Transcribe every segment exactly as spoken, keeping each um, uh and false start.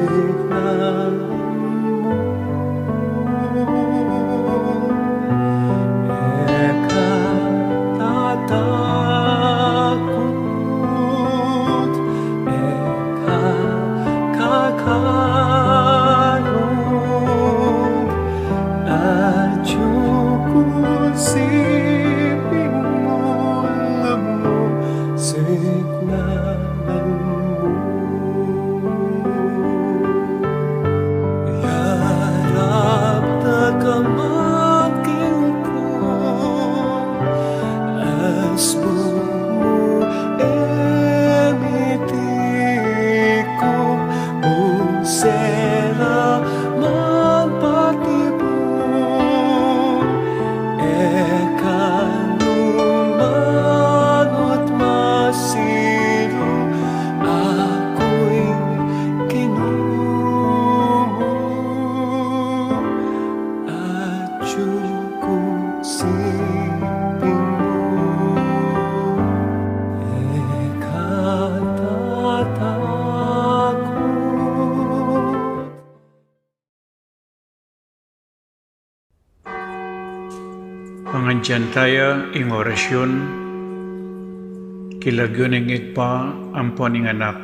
Signan mu, e ka tatakut, e ka kakalung, atyu ku siping mu, lamu signan mu. Yarap da ka maging ku, asbun mu e mitiku, bung sera man patibung, e ka nu manut masiru, aku ing Ginu mu, atyu ku siping mu, e ka tatakut. Pangadyan taya ing orasyun. King lagyu ning Ibpa, ampo ning Anak,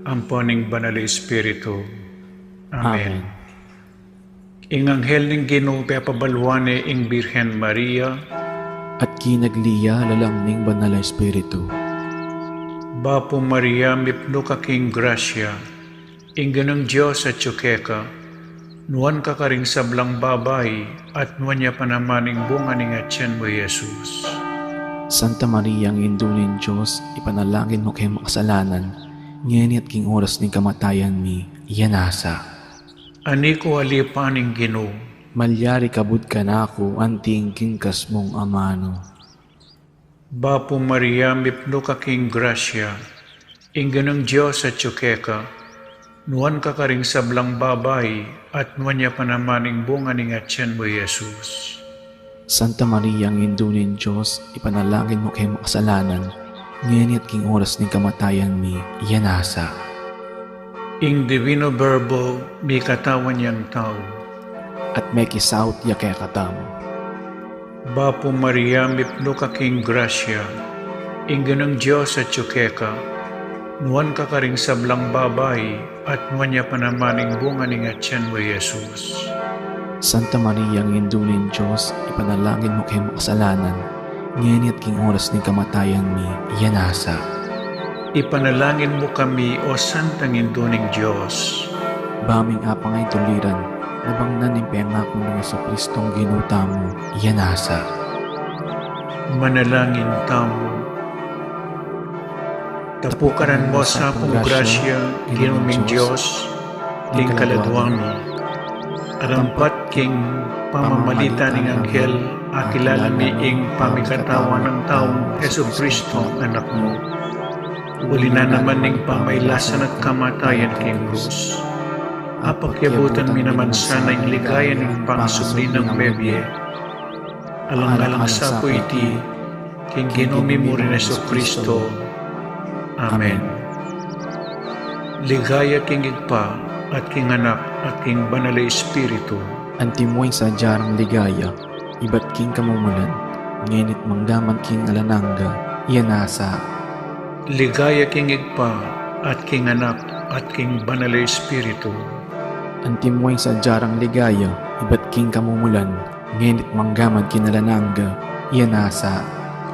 ampo ning Banal a Espiritu. Amen. Amen. Ing anghel ning Ginu pepabaluan ne ing Birhen Maria. At kinagli ya lalam ning Banal a Espiritu. Bapu Maria, mipnu ka king grasya, ing Ginung Dios atyu keka, nuan ka karing sablang babai, at nuan ya pa naman ing bunga ning atyan mu, Jesus. Santa Maria, Indu ning Dios, ipanalangin mu kaming makasalanan, ngeni at king oras ning kamatayan mi. Amen. Ani ku alipan ing Ginu. Malyari kabud kanaku anti ing kingkas mung amanu. Bapu Maria, mipnu ka king grasya, ing Ginung Dios atyu keka, nuan ka karing sablang babai, at nuan ya pa naman ing bunga ning atyan mu, Jesus. Santa Maria, Indu ning Dios, ipanalangin mu kaming makasalanan, ngeni at king oras ning kamatayan mi. Amen. Ing Divino Verbo, mikatawan yang tau. At mekisaut ya kekatamu. Bapu Maria, mipnu ka king grasya, ing Ginung Dios atyu keka, nuan ka karing sablang babai, at nuan ya pa naman ing bunga ning atyan mu, Jesus. Santa Maria, Indu ning Dios, ipanalangin mu kaming makasalanan, ngeni at king oras ning kamatayan mi. Amen. Ipanalangin mu kami, O Santang Indu ning Dios. Ba ming apang ay tuliran, nabangnan ning pengaku nang Jesucristong Ginu tamu. Amen. Manalangin tamu. Tapukaran mu sa pung grasya, Ginu ming Dios, king kaladua mi. Arampat king pamamalitan ning anghel, akilala mi ing pamikatawan nang taung Jesucristo, Anak mu. Uli na naman ning pamailasan at kamatayan king krus, apakyabutan mi naman sana ing ligaya ning pangasubli nang mebie. Alang-alang sa pu iti, king Ginu mi murin Jesucristo. Amen. Ligaya king Ibpa, at king Anak, at king Banal a Espiritu. Antimo ing sadya rang ligaya, ibat king kamumulan, ngeni't manggaman king alang angga. Amen. Ligaya king Ibpa, at king Anak, at king Banal a Espiritu. Antimo ing sadya rang ligaya, ibat king kamumulan, ngeni't manggaman king alang angga. Amen.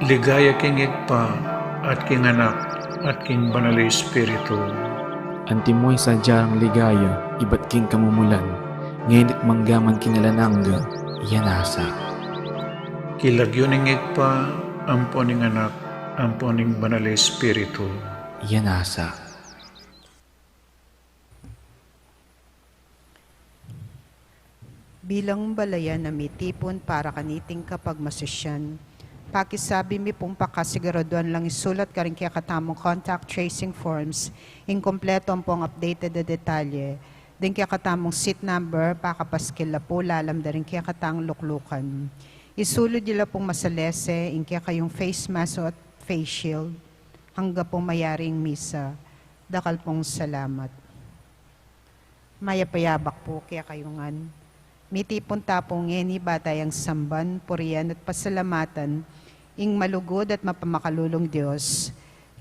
Ligaya king Ibpa, at king Anak, at king Banal a Espiritu. Antimo ing sadya rang ligaya, ibat king kamumulan, ngeni't manggaman king alang angga. Amen. King lagyu ning Ibpa, ampo ning Anak, ampo ning Banal a Espiritu. Amen. Bilang balayan a mitipun para kaniting kapagmasisyan, pakisabi mi pung pakasiguraduan lang isulat karing kekatamung contact tracing forms, ing kompleto ampong updated a detalye, ding kekatamung seat number, pakapaskil la pu lalam da ring kekatang luklukan. Isulud yu la pung masalese ing kekayung face mask at face shield, angga pung mayari ing misa. Dakal pung salamat. Mayap a abak pu kekayu ngan. Mitipun ta pu ngeni bata yang samban, purian at pasalamatan ing malugud at mapamakalulung Dios.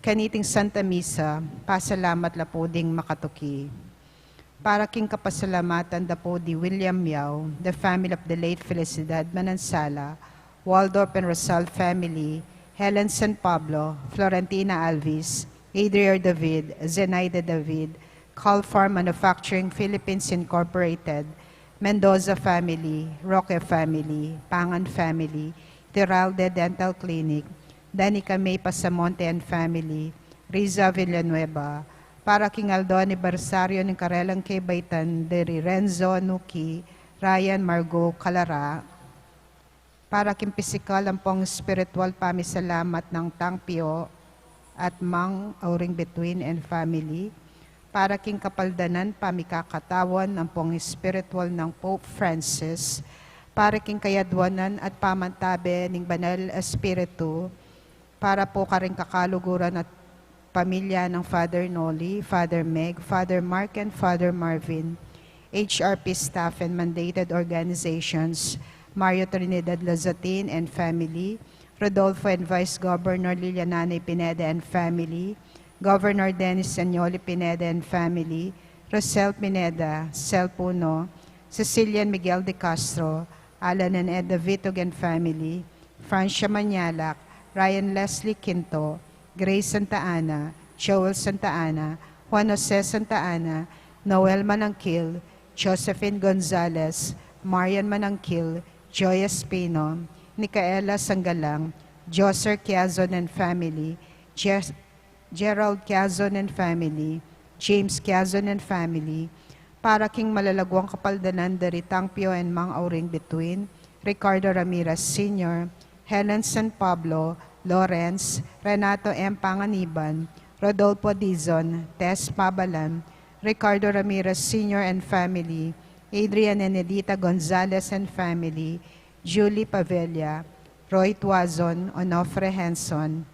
Kaniting Santa Misa, pasalamat la pu ding makatuki. Para king kapasalamatan da pu di William Yao, the family of the late Felicidad Manansala, Waldorf and Rosal family, Helen San Pablo, Florentina Alvis, Adriel David, Zenaida David, Calfar Manufacturing Philippines Incorporated, Mendoza family, Roque family, Pangan family, Tiralde Dental Clinic, Danica May Pasamonte and family, Riza Villanueva, para king aldo anibersaryo ning karelang kebaitan de Renzo Nuki, Ryan Margo Calara, para king pisikal ampong espiritual pamisalamat nang Tang Pio at Mang Auring Between and family, para king kapaldanan pamikakatawan ampong espiritual nang Pope Francis, para king kayadwanan at pamantabe ning Banal Espiritu, para pu karing kakaluguran at pamilya nang Father Noli, Father Meg, Father Mark, and Father Marvin, H R P staff and mandated organizations, Mario Trinidad Lazatin and family, Rodolfo and Vice Governor Liliana Pineda and family, Governor Dennis Sanyoli Pineda and family, Rosel Pineda, Sel Puno, Cecilia and Miguel de Castro, Alan and Edna Vitug and family, Francia Manyalak, Ryan Leslie Quinto, Grace Santa Ana, Joel Santa Ana, Juan Jose Santa Ana, Noel Manangkil, Josephine Gonzalez, Marian Manangkil, Joy Espino, Nicaela Sangalang, Joser Quiazon and family, Jes- Gerald Quiazon and family, James Quiazon and family, para king malalaguang kapaldanan de Ritang Pio and Mang Auring Between, Ricardo Ramirez Senior, Helen San Pablo, Lawrence, Renato M. Panganiban, Rodolfo Dizon, Tess Pabalan, Ricardo Ramirez Senior and family, Adrian and Edita Gonzalez and family, Julie Pavella, Roy Tuazon, Onofre Henson,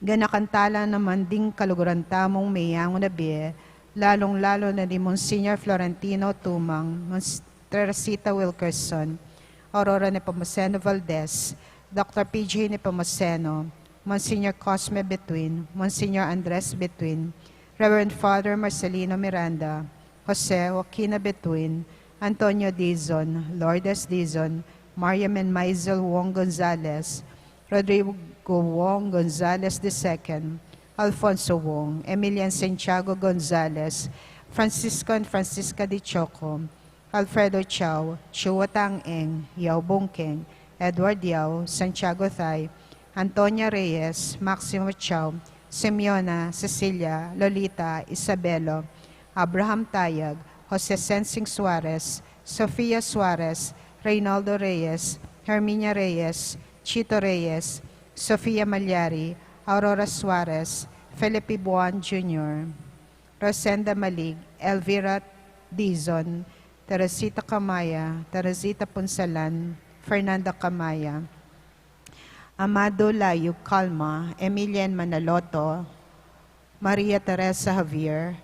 ganakan tala naman ding kaluguran tamung meyangu na bie, lalung-lalu na di Monsignor Florentino Tumang, Mons- Teresita Wilkerson, Aurora Nepomuceno Valdez, Doctor P J Nepomuceno, Monsignor Cosme Between, Monsignor Andres Between, Reverend Father Marcelino Miranda, Jose Joaquina Between, Antonio Dizon, Lourdes Dizon, Mariam and Maisel Wong Gonzalez, Rodrigo Wong Gonzalez the second, Alfonso Wong, Emilian Santiago Gonzalez, Francisco and Francisca de Choco, Alfredo Chow, Chua Tang Eng, Yao Bungkeng, Edward Yao, Santiago Thay, Antonia Reyes, Maximo Chow, Simeona, Cecilia, Lolita, Isabelo, Abraham Tayag, Jose Sensing Suarez, Sofia Suarez, Reynaldo Reyes, Herminia Reyes, Chito Reyes, Sofia Malyari, Aurora Suarez, Felipe Buan Junior, Rosenda Malig, Elvira Dizon, Teresita Camaya, Teresita Punsalan, Fernanda Camaya, Amado Layub Calma, Emilian Manaloto, Maria Teresa Javier,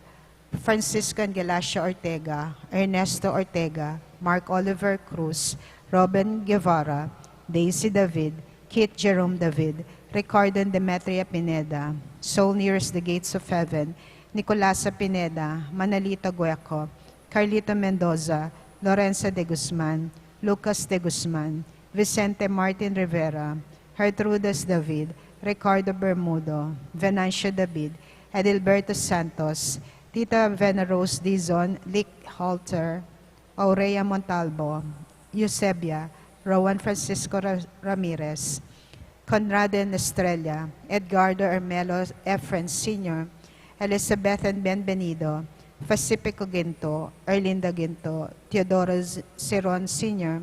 Francisco and Galacia Ortega, Ernesto Ortega, Mark Oliver Cruz, Robin Guevara, Daisy David, Keith Jerome David, Ricardo and Demetria Pineda, Soul Nearest the Gates of Heaven, Nicolasa Pineda, Manalita Gueco, Carlito Mendoza, Lorenza de Guzman, Lucas de Guzman, Vicente Martin Rivera, Gertrudis David, Ricardo Bermudo, Venancio David, Edilberto Santos, Tita Venerose Dizon, Lick Halter, Aurea Montalbo, Eusebia, Rowan Francisco Ra- Ramirez, Conrad and Estrella, Edgardo Ermelo Efren Senior, Elizabeth and Bienvenido, Pacifico Ginto, Erlinda Ginto, Teodoro Z- Ciron Senior,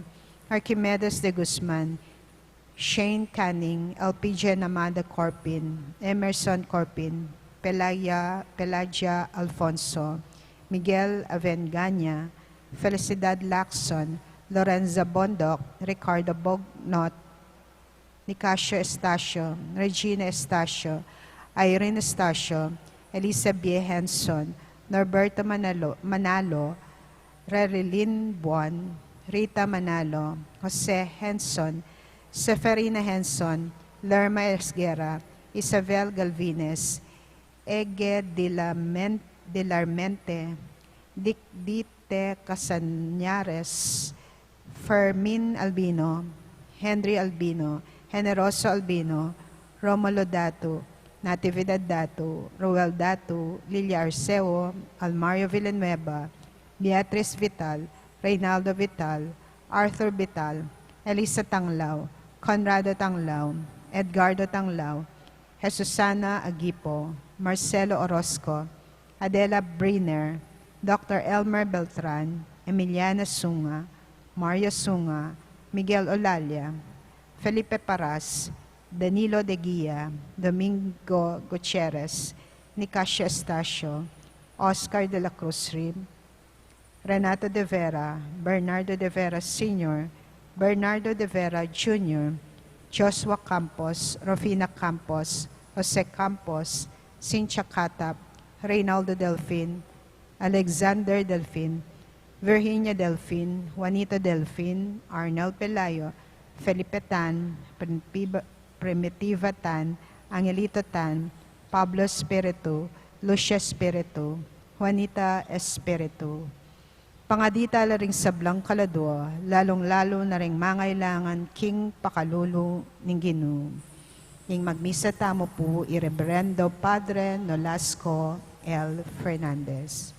Archimedes de Guzman, Shane Canning, L P J Namada Corpin, Emerson Corpin, Pelagia, Pelagia Alfonso, Miguel Avengania, Felicidad Lacson, Lorenza Bondoc, Ricardo Bognot, Nicasio Estacio, Regina Estacio, Irene Estacio, Elisa B. Henson, Norberto Manalo, Manalo, Rerilyn Buan, Rita Manalo, Jose Henson, Seferina Henson, Lerma Esguerra, Isabel Galvines, Ege de la Men-, de la Mente, Dicdite Casañares, Fermin Albino, Henry Albino, Generoso Albino, Romulo Datu, Natividad Datu, Roel Datu, Lilia Arceo, Almario Villanueva, Beatriz Vital, Reynaldo Vital, Arthur Vital, Elisa Tanglao, Conrado Tanglao, Edgardo Tanglao, Jesusana Agipo, Marcelo Orozco, Adela Briner, Doctor Elmer Beltran, Emiliana Sunga, Mario Sunga, Miguel Olalia, Felipe Paras, Danilo de Guia, Domingo Gutierrez, Nicasio Estacio, Oscar de la Cruz Rim, Renato de Vera, Bernardo de Vera Senior, Bernardo de Vera Junior, Joshua Campos, Rufina Campos, Jose Campos, Cynthia Catap, Reynaldo Delfin, Alexander Delfin, Virginia Delfin, Juanita Delfin, Arnel Pelayo, Felipe Tan, Primitiva, Primitiva Tan, Angelito Tan, Pablo Espiritu, Lucia Espiritu, Juanita Espiritu. Pangadi tala ring sablang kaladua, lalung-lalu na ring mangailangan king pakalulu ning Ginu. Ing magmisa tamu pu i Reverendo Padre Nolasco L. Fernandez.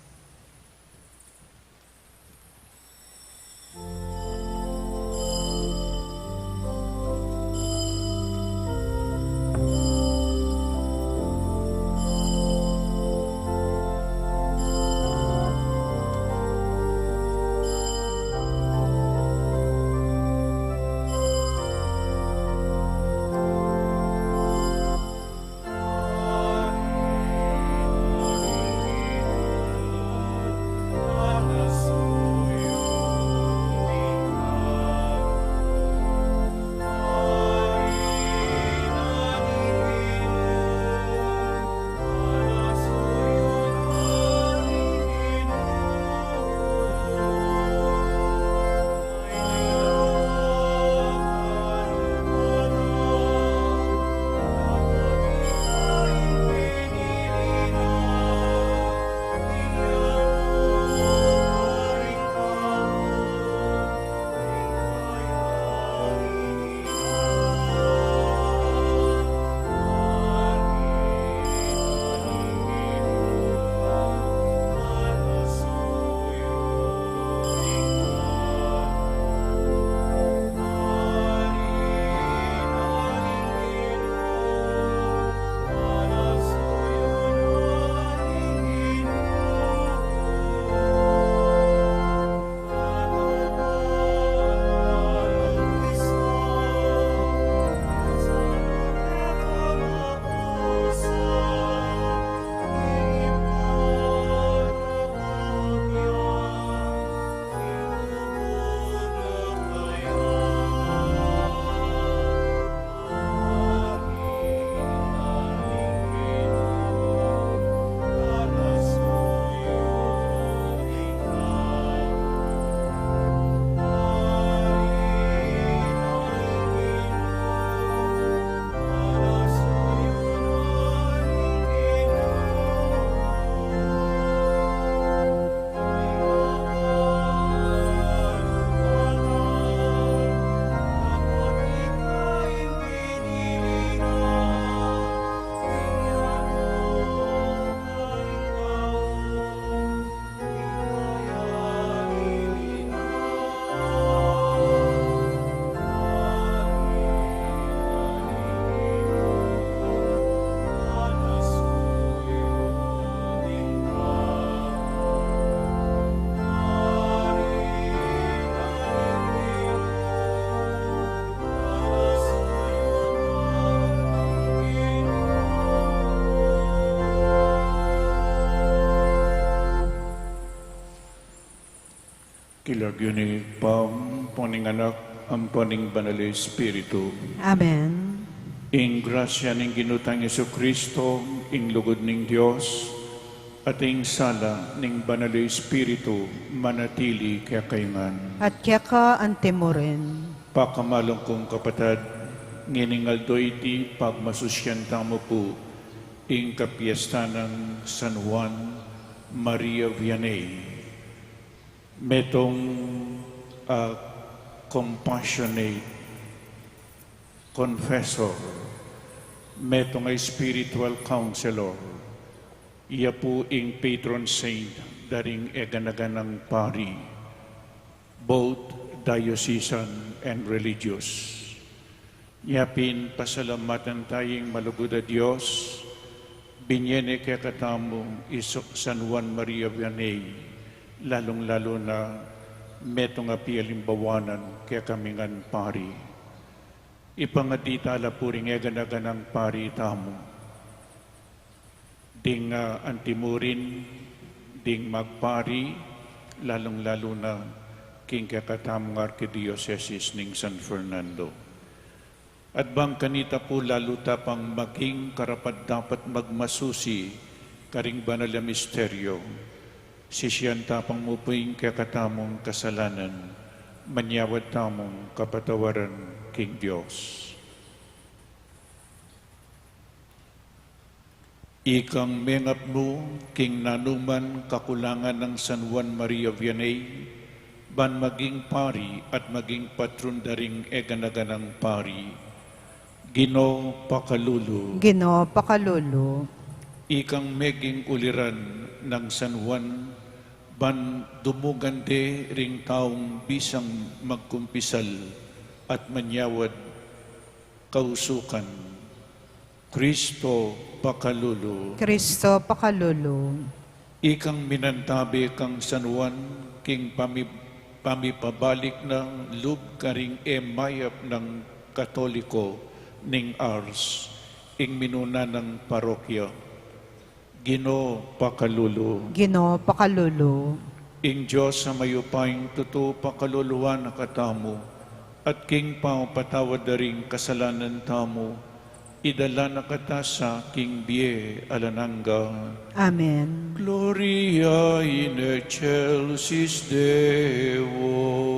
King lagyu ning Ibpa, ampo ning Anak, ampo ning Banal a Espiritu. Amen. Ing grasya ning Ginu tang Jesucristo, ing lugud ning Dios, At ing sala ning Banal a Espiritu manatili kekayu ngan. At keka anti mu rin. Pakamalan kung kapatad, ngening aldo iti pagmasusyan tamu pu ing kapiestan nang San Juan Maria Vianney. Metung a compassionate confessor, metung a spiritual counselor, iya pu ing patron saint da ring eganaganang pari, both diocesan and religious. Nya pin pasalamatan taya ing malugud a Dios, binie ne kekatamu i San Juan Maria Vianney, lalung-lalu na metung a pialimbawanan kekami ngan pari. Ipangadi tala pu ring eganaganang pari tamu. Ding, ah, antimurin, ding magpari, lalung-lalu na king kekatamung arkidiosesis ning San Fernando. At bang kanita pu lalu ta pang maging karapat-dapat magmasusi karing banal a misteryo, sisian ta pang mu pu ing kekatamung kasalanan, manyawad tamung kapatawaran king Dios. Ikang mengapnu king nanuman kakulangan nang San Juan Maria Vianney, ban maging pari at maging patron da ring eganaganang pari. Ginu, pakalulu. Ginu, pakalulu. Ikang meging uliran nang San Juan, ban dumugan de ring taung bisang magkumpisal at manyawad kausukan. Kristo, pakalulu. Kristo, pakalulu. Ikang minantabe kang San Juan king pami-, pamipabalik nang lub karing e mayap nang Katoliko ning Ars, ing minuna nang parokya. Ginu, pakalulu. Ginu, pakalulu. Ing Dios a mayupayang tutu pakaluluan na katamu, at king pamapatawad da ring kasalanan tamu, idala na kata sa king bie alang angga. Amen. Gloria in excelsis Deo.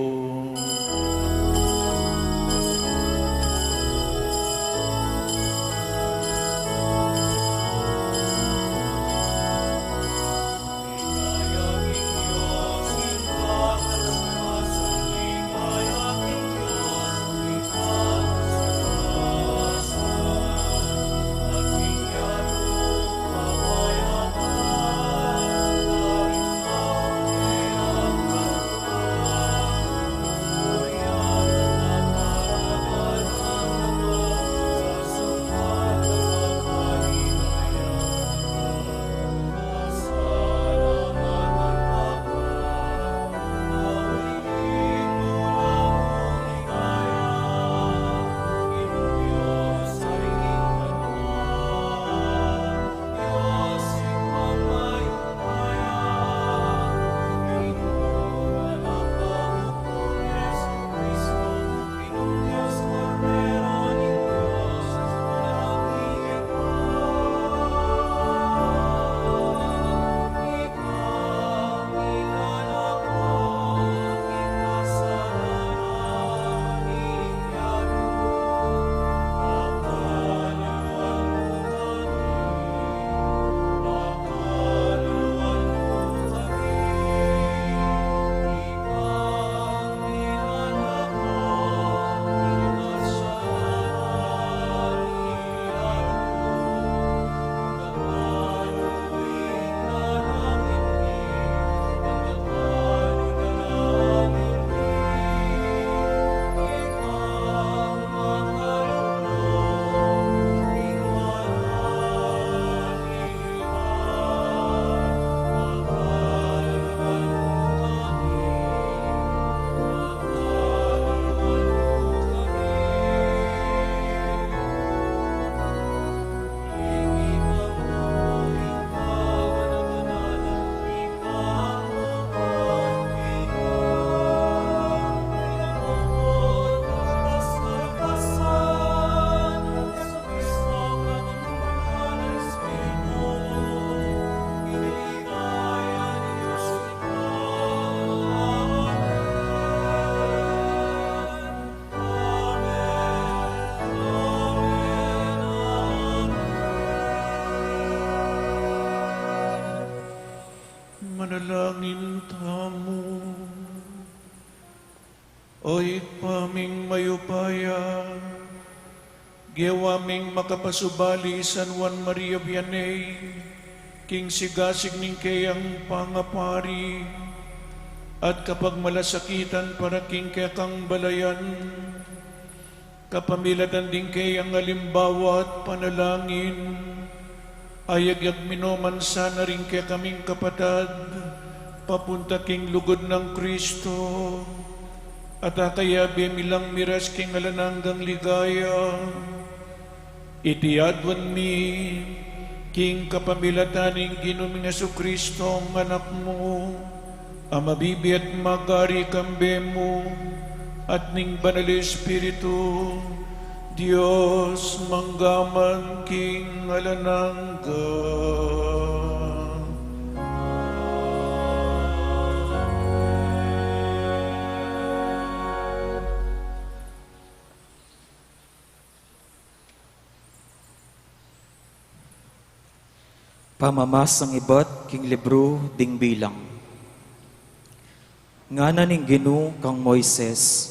Manalangin tamu. O Ibpa ming mayupaya, gewa ming makapasubali i San Juan Maria Vianney king sigasig ning keyang pangapari at kapagmalasakitan para king kekang balayan. Kapamilatan ding keyang alimbawa at panalangin, ayagyag mi no man sana ring kekaming kapatad papunta king lugud nang Kristo, at akayabe mi lang miras king alang anggang ligaya. Iti aduan mi king kapamilatan ning Ginu ming Jesucristo, Anak mu, a mabibie at magari kambe mu at ning Banal Espiritu, Dios, mangga man king alang angga. Pamamasang ibat king libru ding Bilang. Ngana ning Ginu kang Moises,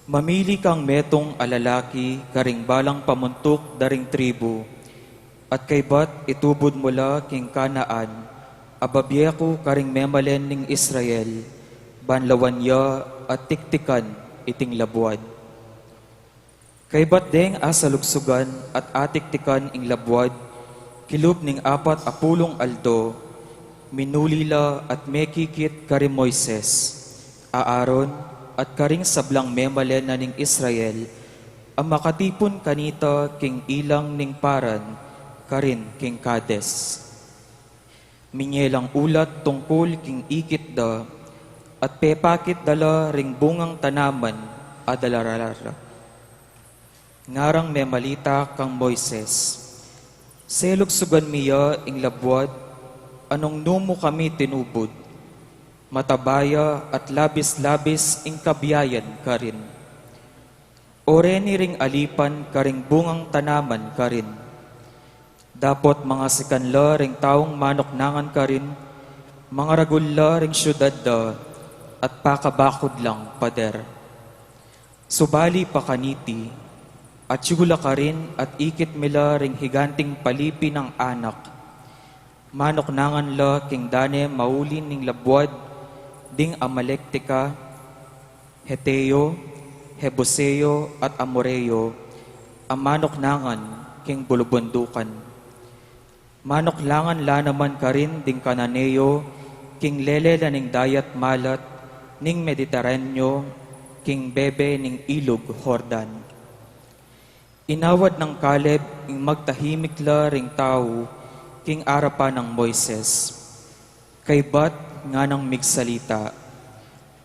"Mamili kang metung a lalaki karing balang pamuntuk da ring tribu, at kaybat itubud mu la king Kanaan, a babie ku karing memalen ning Israel, ban lawan ya at tiktikan iting labuad." Kaybat deng asalugsugan at atiktikan ing labuad kilub ning apat a pulung aldo, minuli la at mekikit kari Moises, Aaron, at karing sablang memalen na ning Israel a makatipun kanita king ilang ning Paran karin king Kades. Minye lang ulat tungkul king ikit da, at pepakit da la ring bungang tanaman a dala ra la. Ngarang memalita kang Moises, "Selugsugan mi ya ing labuad a nung nu mu kami tinubud. Mataba ya at labis-labis ing kabiayan karin. O reni ring alipan karing bungang tanaman karin. Dapot mangasikan la ring taung manuknangan karin, mangaragul la ring siudad da, at pakabakud lang pader. Subali pa kaniti, atyu la karin at ikit mi la ring higanting palipi nang anak. Manuknangan la king dane mauli ning labuad ding Amalektika, Heteo, Jebuseo, at Amoreo, a manuknangan king bulubundukan. Manuknangan la naman karin ding Kananeo king lele na ning dayat malat ning Mediterraneo, king bebe ning ilug Jordan." Inawad nang Caleb ing magtahimik la ring tau king arapan nang Moises. Kaybat nganang migsalita,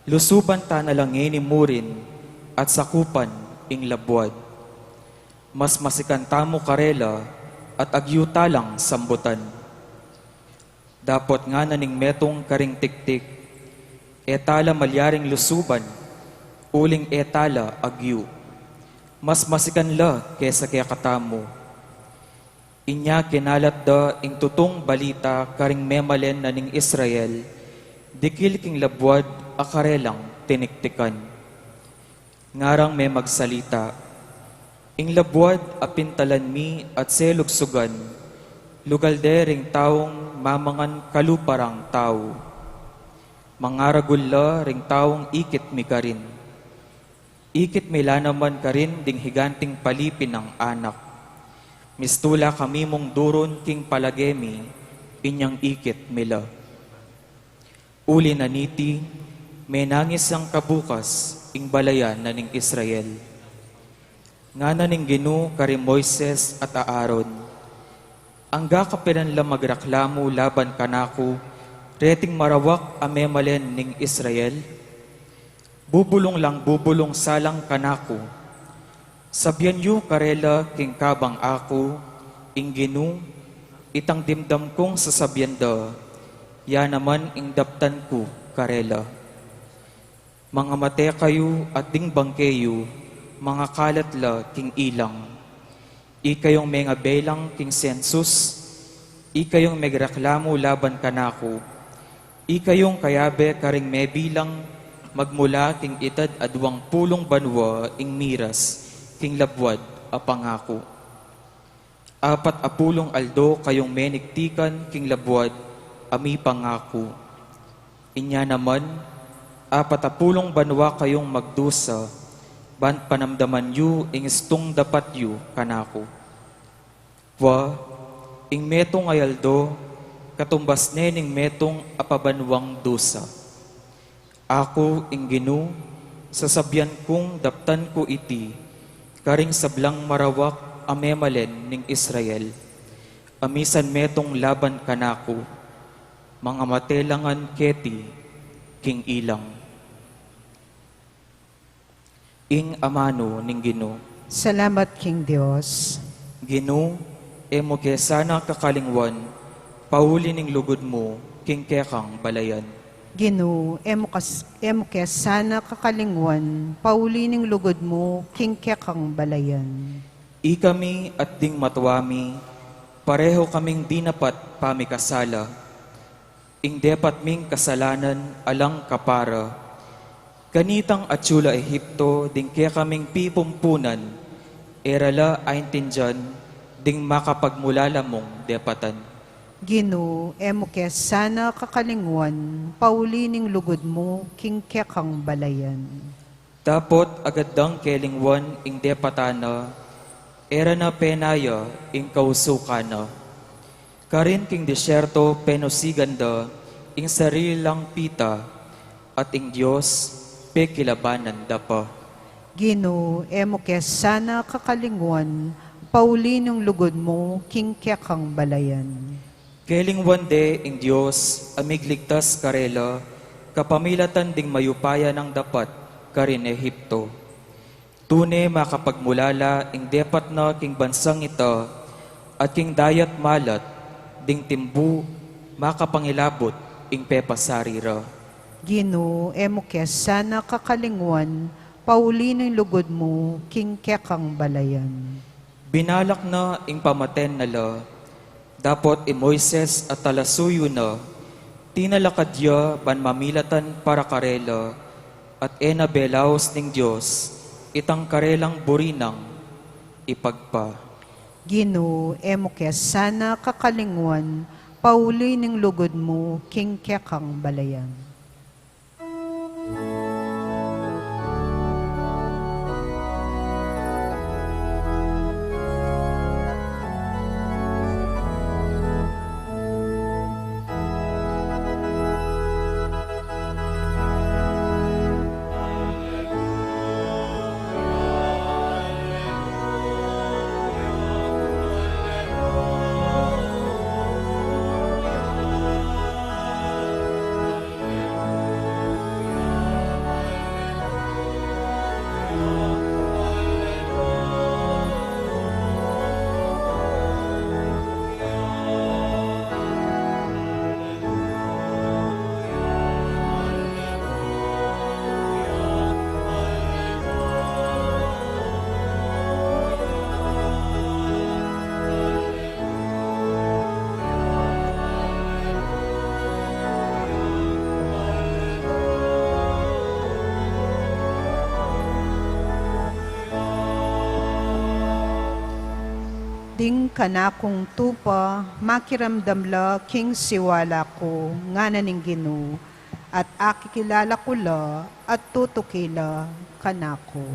"Lusuban ta na la ngeni murin at sakupan ing labuad. Mas masikan tamu karela at agyu ta lang sambutan." Dapot ngana ning metung karing tiktik, "E ta la malyaring lusuban, uling e ta la agyu. Mas masikan la kesa kekatamu." Inya kinalat da ing tutung balita karing memalen na ning Israel dikil king labuad a karelang tiniktikan. Ngarang memagsalita, "Ing labuad a pintalan mi at selugsugan, lugal de ring taung mamangan kalupa rang tau. Mangaragul la ring taung ikit mi karin. Ikit mi la naman karin ding higanting palipi nang anak. Mistu la kami mung durun king palage mi, inyang ikit mi la." Uli na niti, menangis yang kabukas ing balayan na ning Israel. Ngana ning Ginu kari Moises at Aaron, "Angga kapilan la magreklamu laban kanaku reting marawak a memalen ning Israel? Bubulung lang bubulung salang kanaku. Sabian yu karela king kabang aku, ing Ginu, itang dimdam kung sasabian da, ya naman ing daptan ku karela. Mangamate kayu at ding bangke yu, mangakalat la king ilang. Ikayung mengabelang king sensus, ikayung megreklamu laban kanaku, Ikayung kayabe karing mebilang magmula king itad a duang pulung banua ing miras king labuad a pangaku. Apat a pulung aldo kayung menigtikan king labuad a mipangaku. Inya naman, apat a pulung banua kayung magdusa, ban panamdaman yu ing istung dapat yu kanaku. Wa, ing metung a aldo, katumbas ne ning metung a pabanuang dusa. Aku, ing Ginu, sasabian kung daptan ku iti karing sablang marawak a memalen ning Israel, a misan metung laban kanaku, mangamate la ngan keti king ilang. Ing amanu ning Ginu. Salamat king Dios. Ginu, e mu ke sana kakalingwan, pauli ning lugud mu king kekang balayan. Ginu, e mu kas-, e mu ke sana kakalingwan, pauli ning lugud mu king kekang balayan. Ikami at ding matwa mi, pareho kaming dinapat pamikasala. Ing depat ming kasalanan alang kapara. Kanitang atyu la Ehipto, ding kekaming pipumpunan, e ra la aintindian ding makapagmulala mung depatan. Ginu, e mu ke sana kakalingwan, pauli ning lugud mu king kekang balayan. Dapot agad dang kelingwan ing depatan na, e ra na penaya ing kausukan na. Karin king disyerto penusigan da ing sarili lang pita, at ing Dios pekilabanan da pa. Ginu, e mu ke sana kakalingwan, pauli ning lugud mu king kekang balayan. Kelingwan de ing Dios a migligtas karela kapamilatan ding mayupaya nang dapat karin Ehipto. Tune makapagmulala ing depat na king bansang ita, at king dayat malat ding timbu makapangilabut ing pepasari ra. Ginu, e mu ke sana kakalingwan, pauli ning lugud mu king kekang balayan. Binalak na ing pamaten na la, dapot i Moises a talasuyu na, tinalakad ya ban mamilatan para karela, at e na belaus ning Dios itang karelang buri nang ipagpa. Ginu, e mu ke sana kakalingwan, pauli ning lugud mu king kekang balayan. Ding kanakung tupa, makiramdam la king siwala ku, ngana ning Ginu, at akikilala ku la, at tutuki la kanaku.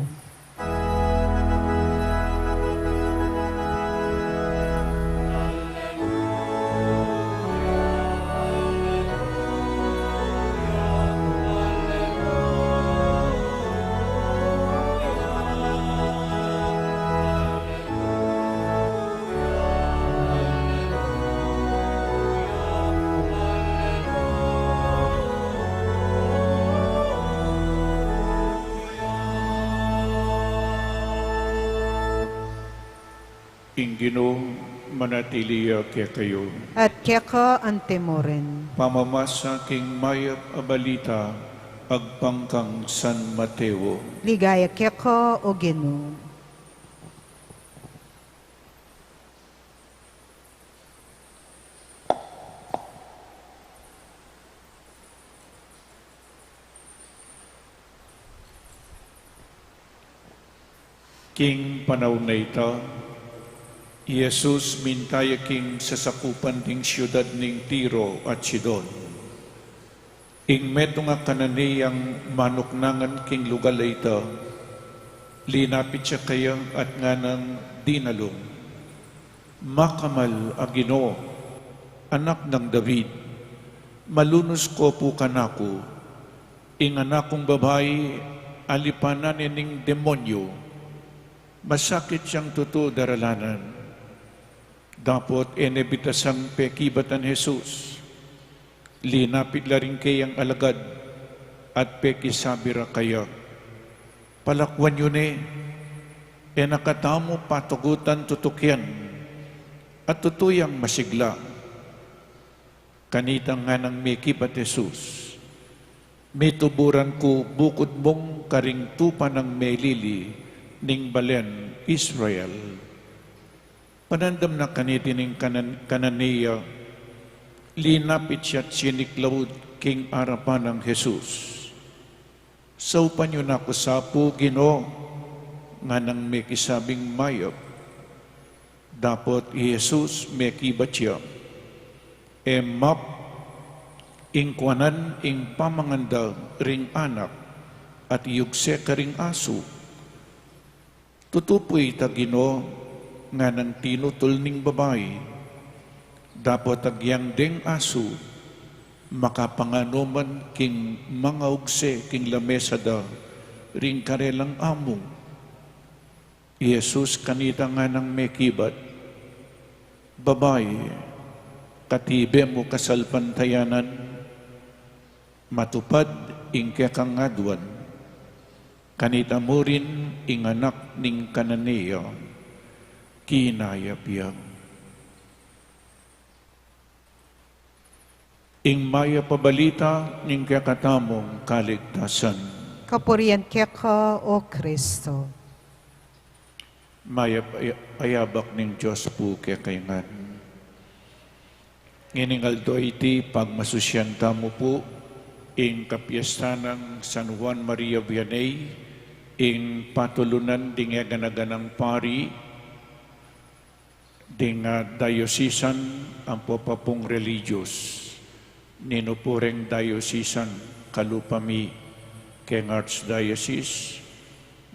Ing Ginu manatili ya kekayu. At keka antimurin. Pamamasa king mayap a balita agpang kang San Mateo. Ligaya keka, o Ginu. King panaun a ita, i Jesus minta ya king sasakupan ding siudad ning Tiro at Sidon. Ing metung a Cananeang manuknangan king lugal a ita, linapit ya kaya at nganang dinalung, "Makamal a Ginu, Anak nang David, malunus ko pu kanaku, ing anak kung babai alipan na ne ning demonyu, masakit yang tutu daralanan." Dapot e ne bitasang pekibat nang Jesus, linapit la ring keyang alagad at pekisabi ra kaya, "Palakuan yu ne, e na katamu patugutan tutukian, at tutu yang masigla." Kanita nganang mekibat Jesus, "Mituburan ku bukud mung karing tupa nang melili ning balen Israel." Panandam na kaniti ning Canan-, Cananea, linapit siya at siniklaud king arapan nang Jesus. "Saupan yu na ku sa pu, Ginu," nganang mekisabing mayap. Dapot i Jesus mekibat ya, "E map, ingkuanan ing pamangan da ring anak at iyugse karing asu." "Tutu pu ita, Ginu," nganang tinutul ning babai. "Dapot agyang deng asu, makapanganu man king mangaugse king lamesa da ring karelang amu." I Jesus kanita nganang mekibat, "Babai, katibe mu kasalpantayanan, matupad ing kekang aduan." Kanita murin ing anak ning Cananea, kinayap ya. Ing mayap a balita ning kekatamung kaligtasan. Kapurian keka, O Kristo. Mayap a yabak ning Dios pu kekayu ngan. Ngening aldo iti, pagmasusyan tamu pu ing kapiestan nang San Juan Maria Vianney, ing patulunan ding eganaganang pari, ding, ah, diocesan ampo papung religious. Ninu pu reng diocesan, kalupa mi keng Archdiocese,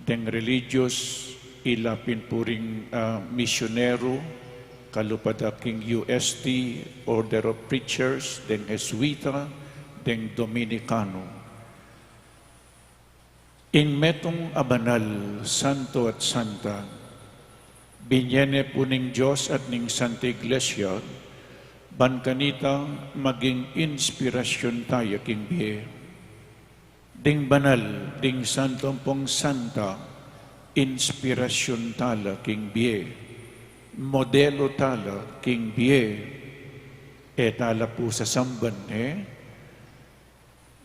deng religious, ila pin pu ring, ah, misyonero, kalupa da king U S T, Order of Preachers, deng Jesuita, deng Dominicano. Ing metung a banal, santo at santa, binie ne pu ning Dios at ning Santa Iglesia, ban kanita maging inspirasyon taya king bie. Ding banal, ding santo ampong santa, inspirasyon tala king bie, modelo tala king bie. E tala pu sasamban, e?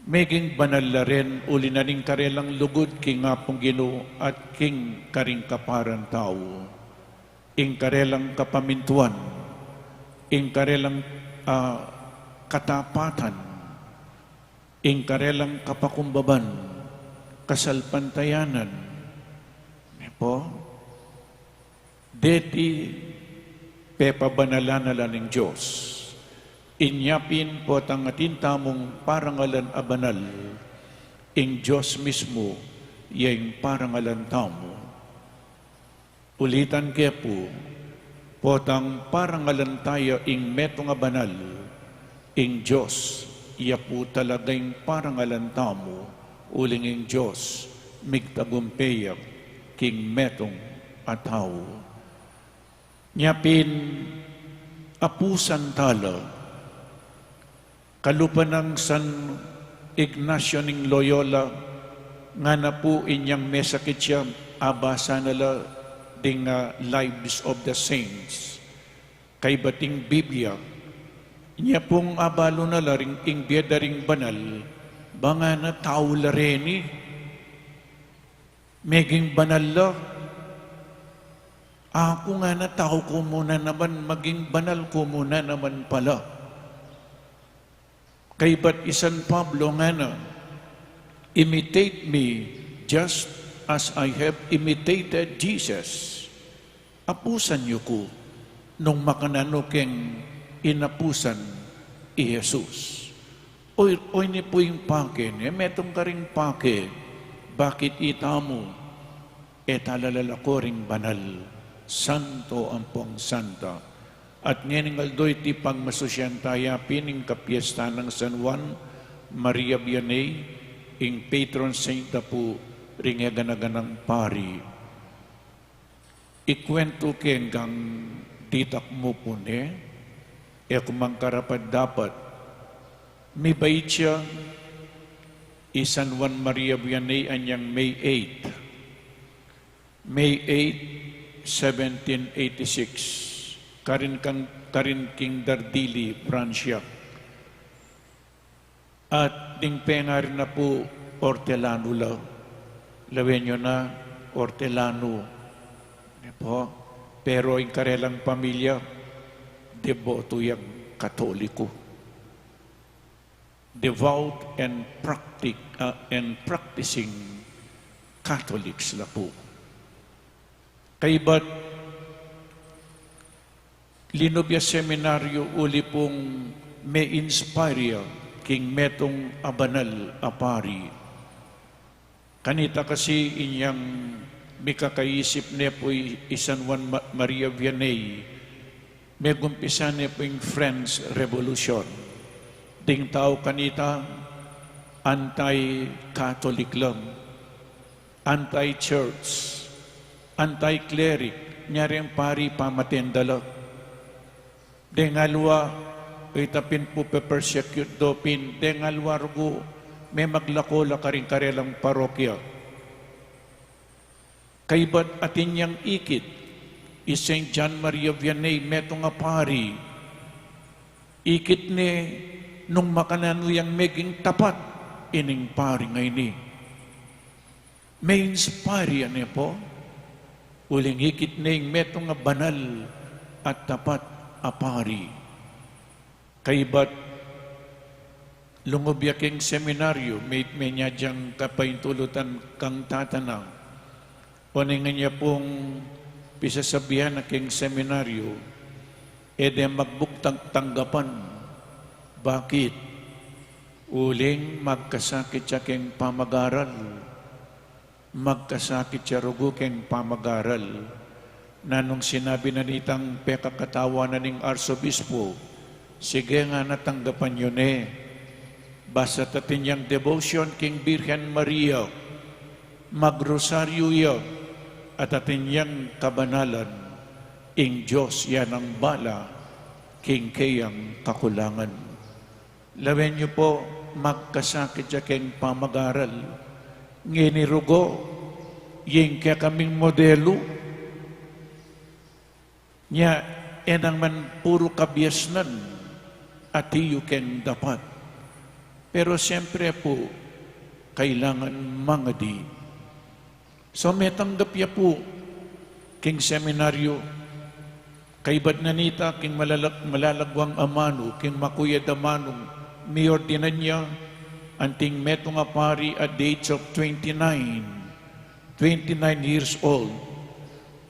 Meging banal la ren uli na ning karelang lugud king Apung Ginu at king karing kaparan tau, ing karelang kapamintuan, ing karelang, ah, katapatan, ing karelang kapakumbaban, kasalpantayanan. Ne pu? Deti pepabanalan na la ning Dios. Inya pin potang atin tamung parangalan a banal, ing Dios mismu ya ing parangalan tamu. Ulitan ke pu, potang parangalan taya ing metung a banal, ing Dios ya pu talaga ing parangalan tamu, uling ing Dios migtagumpe ya king metung a tau. Nya pin, apusan tala, kalupa nang San Ignacio ning Loyola, ngana pu inyang mesakit ya, abasa na la ding, ah, Lives of the Saints. Kaybat ing Biblia, inya pung abalu na la ring ing bie da ring banal, ba ngana tau la reni. Meging banal la. Aku ngana tau ku mu na naman, maging banal ku mu na naman pala. Kaybat i San Pablo ngana, "Imitate me just "As I have imitated Jesus." Apusan yu ku nung makananu keng inapusan i Jesus. Oy, oy, ini pu ing pake ne, metung karing pake, bakit itamu e talalalako ring banal, santo ampong santa. At ngening aldo iti pagmasusian taya pin ing kapiesta nang San Juan Maria Vianney, ing patron saint da pu ring eganaganang pari. Ikuentu keng gang ditak mu pu ne, e ku mang karapat-dapat. Mibait ya i San Juan Maria Vianney anyang May eight. May eight, seventeen eighty-six. Karin kang, karin king Dardilly, Francia. At ding pengari na pu, ortelanu la. Lawen yu na, ortelanu. Ne po? Pero ing karelang pamilya, deboto yang Katoliko. Devout and practic-, ah, and practicing Catholics la pu. Kaybat linub ya seminaryo uli pung me-inspire ya king metung a banal a pari. Kanita kasi inyang mikakaisip ne pu i, i San Juan Ma-, Maria Vianney, megumpisa ne pu ing French Revolution. Ding tau kanita, anti-Catholic la, anti-church, anti-cleric, nya reng pari pamaten da la. Deng aliwa, ita pin pu pe-persecute do pin, deng aliwa rugu, memaglako la karing karelang parokya. Kaybat atin yang ikit i Saint John Maria Vianney, metung a pari. Ikit ne nung makananu yang meging tapat ining pari ngeni. Me-inspire ya ne pu, uling ikit ne ing metung a banal at tapat a pari. Kaybat lungub ya king seminaryo, me-, menyadyang kapaintulutan kang tata na. Onengan ya pung pisasabian na king seminaryo, e de magbugtang tanggapan. Bakit? Uling magkasakit ya king pamagaral. Magkasakit ya rugu king pamagaral. Nanung sinabi na nitang pekakatawanan ning arsobispo, sige ngana, tanggapan yu ne. Basta atin yang devotion king Birhen Maria, magrosaryo ya, at atin yang kabanalan, ing Dios ya nang bala king keyang kakulangan. Lawen yu pu, magkasakit ya keng pamagaral. Ngeni rugu, ing kekaming modelu, nya e nang man puru kabiasnan, atiu keng dapat. Pero siempre pu, kailangan mangadi. So, metanggap ya pu king seminaryo, kaybat na nita king malalag-, malalagwang amanu, king makuyad amanung miordinan ya, anting metung a pari at the age of twenty-nine, twenty-nine years old,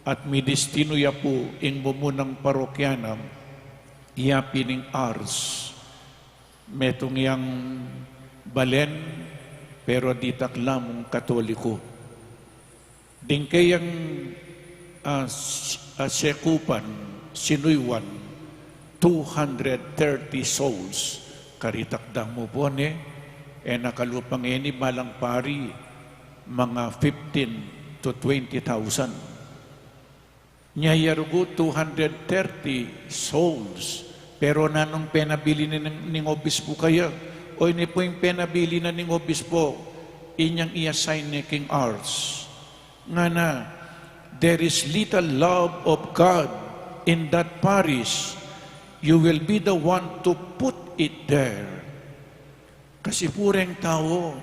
at midestinu ya pu ing mumunang parokya na, iya pin ing Ars. Metung yang balen, pero ditak la mung Katoliko. Ding keyang, ah, s-, ah, sekupan, sinuyuan, two hundred thirty souls. Karitak damu pu ne, e na kalupa ngeni balang pari, mga fifteen to twenty thousand. Nya ya rugu, two hundred thirty souls. Pero nanung penabilin na ning, ning obispo kaya? O ini pu ing penabilin na ning obispo, inyang i-assign ne king Ars. Ngana, "There is little love of God in that parish. You will be the one to put it there." Kasi pu reng tau,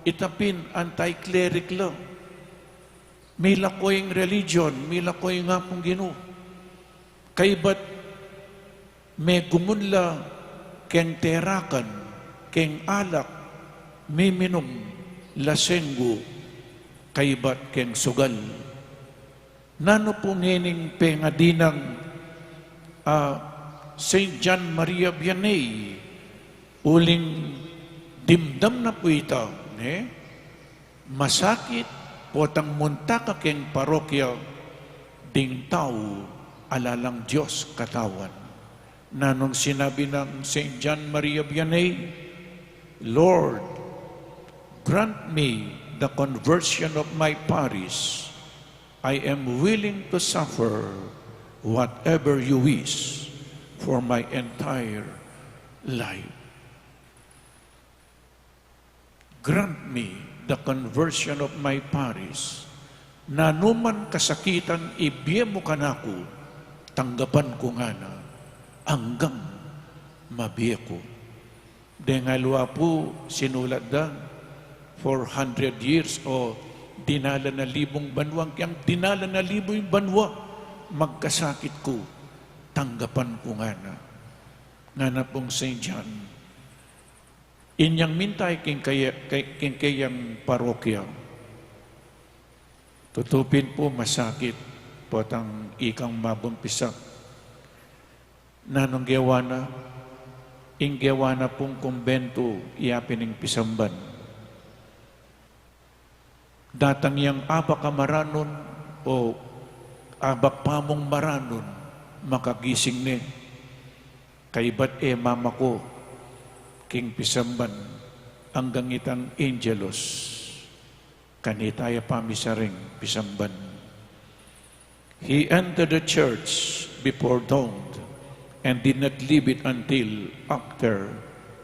ita pin anti-cleric la. Milako ing religion, milako ing Apung Ginu. Kaybat megumun la keng terakan, keng alak, miminum, lasenggu. kaybat keng sugal. Nanu pu ngening pengadi nang, ah, Saint John Maria Vianney, uling dimdam na pu ita, ne? Masakit potang munta ka keng parokya, ding tau ala lang Dios katawan. Nanung sinabi nang Saint John Maria Vianney, "Lord, grant me the conversion of my parish. I am willing to suffer whatever you wish for my entire life. Grant me the conversion of my parish." Nanu man kasakitan ibie mu kanaku, tanggapan ku ngana anggang mabie ku. Deng aliwa pu sinulat da, four hundred years o dinalan a libung banwa, keng dinalan a libung banwa, magkasakit ku, tanggapan ku ngana. Ngana pung Saint John. Inyang minta ya keng kaya, keng, keng kayang parokya. Tutu pin pu masakit potang ikang mabumpisa. Nanung gewa na, ing gewa na pung kumbentu, iya pin ing pisamban. Datang yang abak a maranun o abak pamung maranun, makagising ne. Kaybat e mama ku, king pisamban, anggang itang Angelus. Kanita ya pamisaring pisamban. He entered the church before dawn and did not leave it until after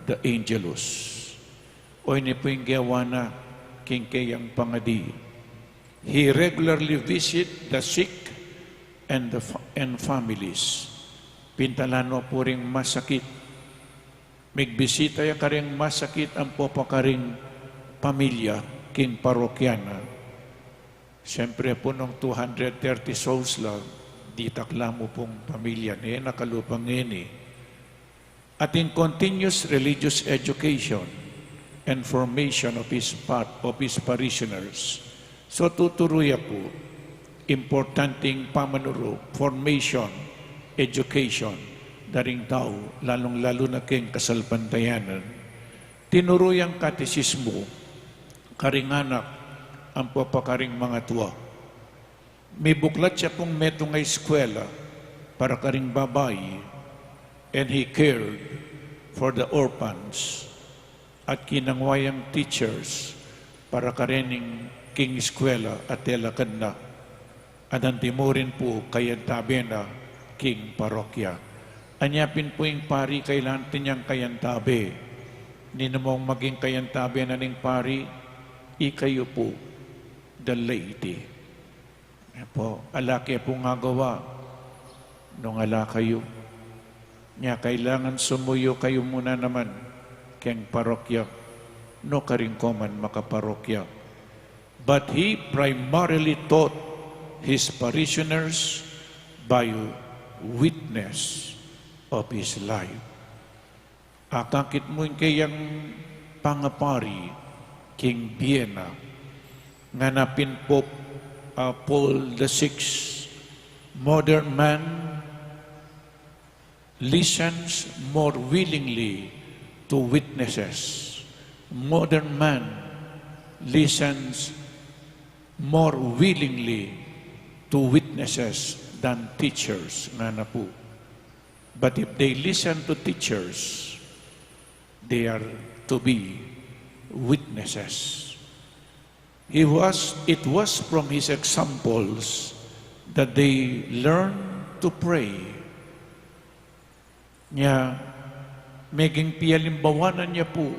the Angelus. Oyni pu ing gewa na king kayang pangadi. He regularly visit the sick and the fa-, and families. Pintalan no pu ring masakit. Migbisita ya karing masakit ampo pa karing pamilya king parokya na. Siyempre pu nung two hundred thirty souls la, ditak la mu pung pamilya ne, nakalupa ngeni. At in continuous religious education and formation of his par-, of his parishioners. So tuturu ya pu, importanteng pamanuru, formation, education, da ring tau, lalung-lalu na keng kasalpantayanan. Tinuru yang katesismu karing anak ampo pa karing mangatua. Mibuklat ya pung metung a eskwela para karing babai, and he cared for the orphans. At kinangwa yang teachers para karening king eskwela at tela kanda. At antimurin pu kayantabe na king parokya. Anya pin pu ing pari kailangan tin yang kayantabe. Ninu mung maging kayantabe na ning pari, ikayu pu, the laity. Apo, ala ke pung agawa nung ala kayu. Nya kailangan sumuyu kayu muna naman keng parokya, no karing koman makaparokya. But he primarily taught his parishioners by witness of his life. Akakit mu ing kayang pangapari king bie na. Ngana pin Pope, ah, Paul the Sixth, modern man listens more willingly to witnesses. Modern man listens more willingly to witnesses than teachers, ngana pu. But if they listen to teachers, they are to be witnesses. He was, it was from his examples that they learned to pray. Nya, meging pialimbawanan ya pu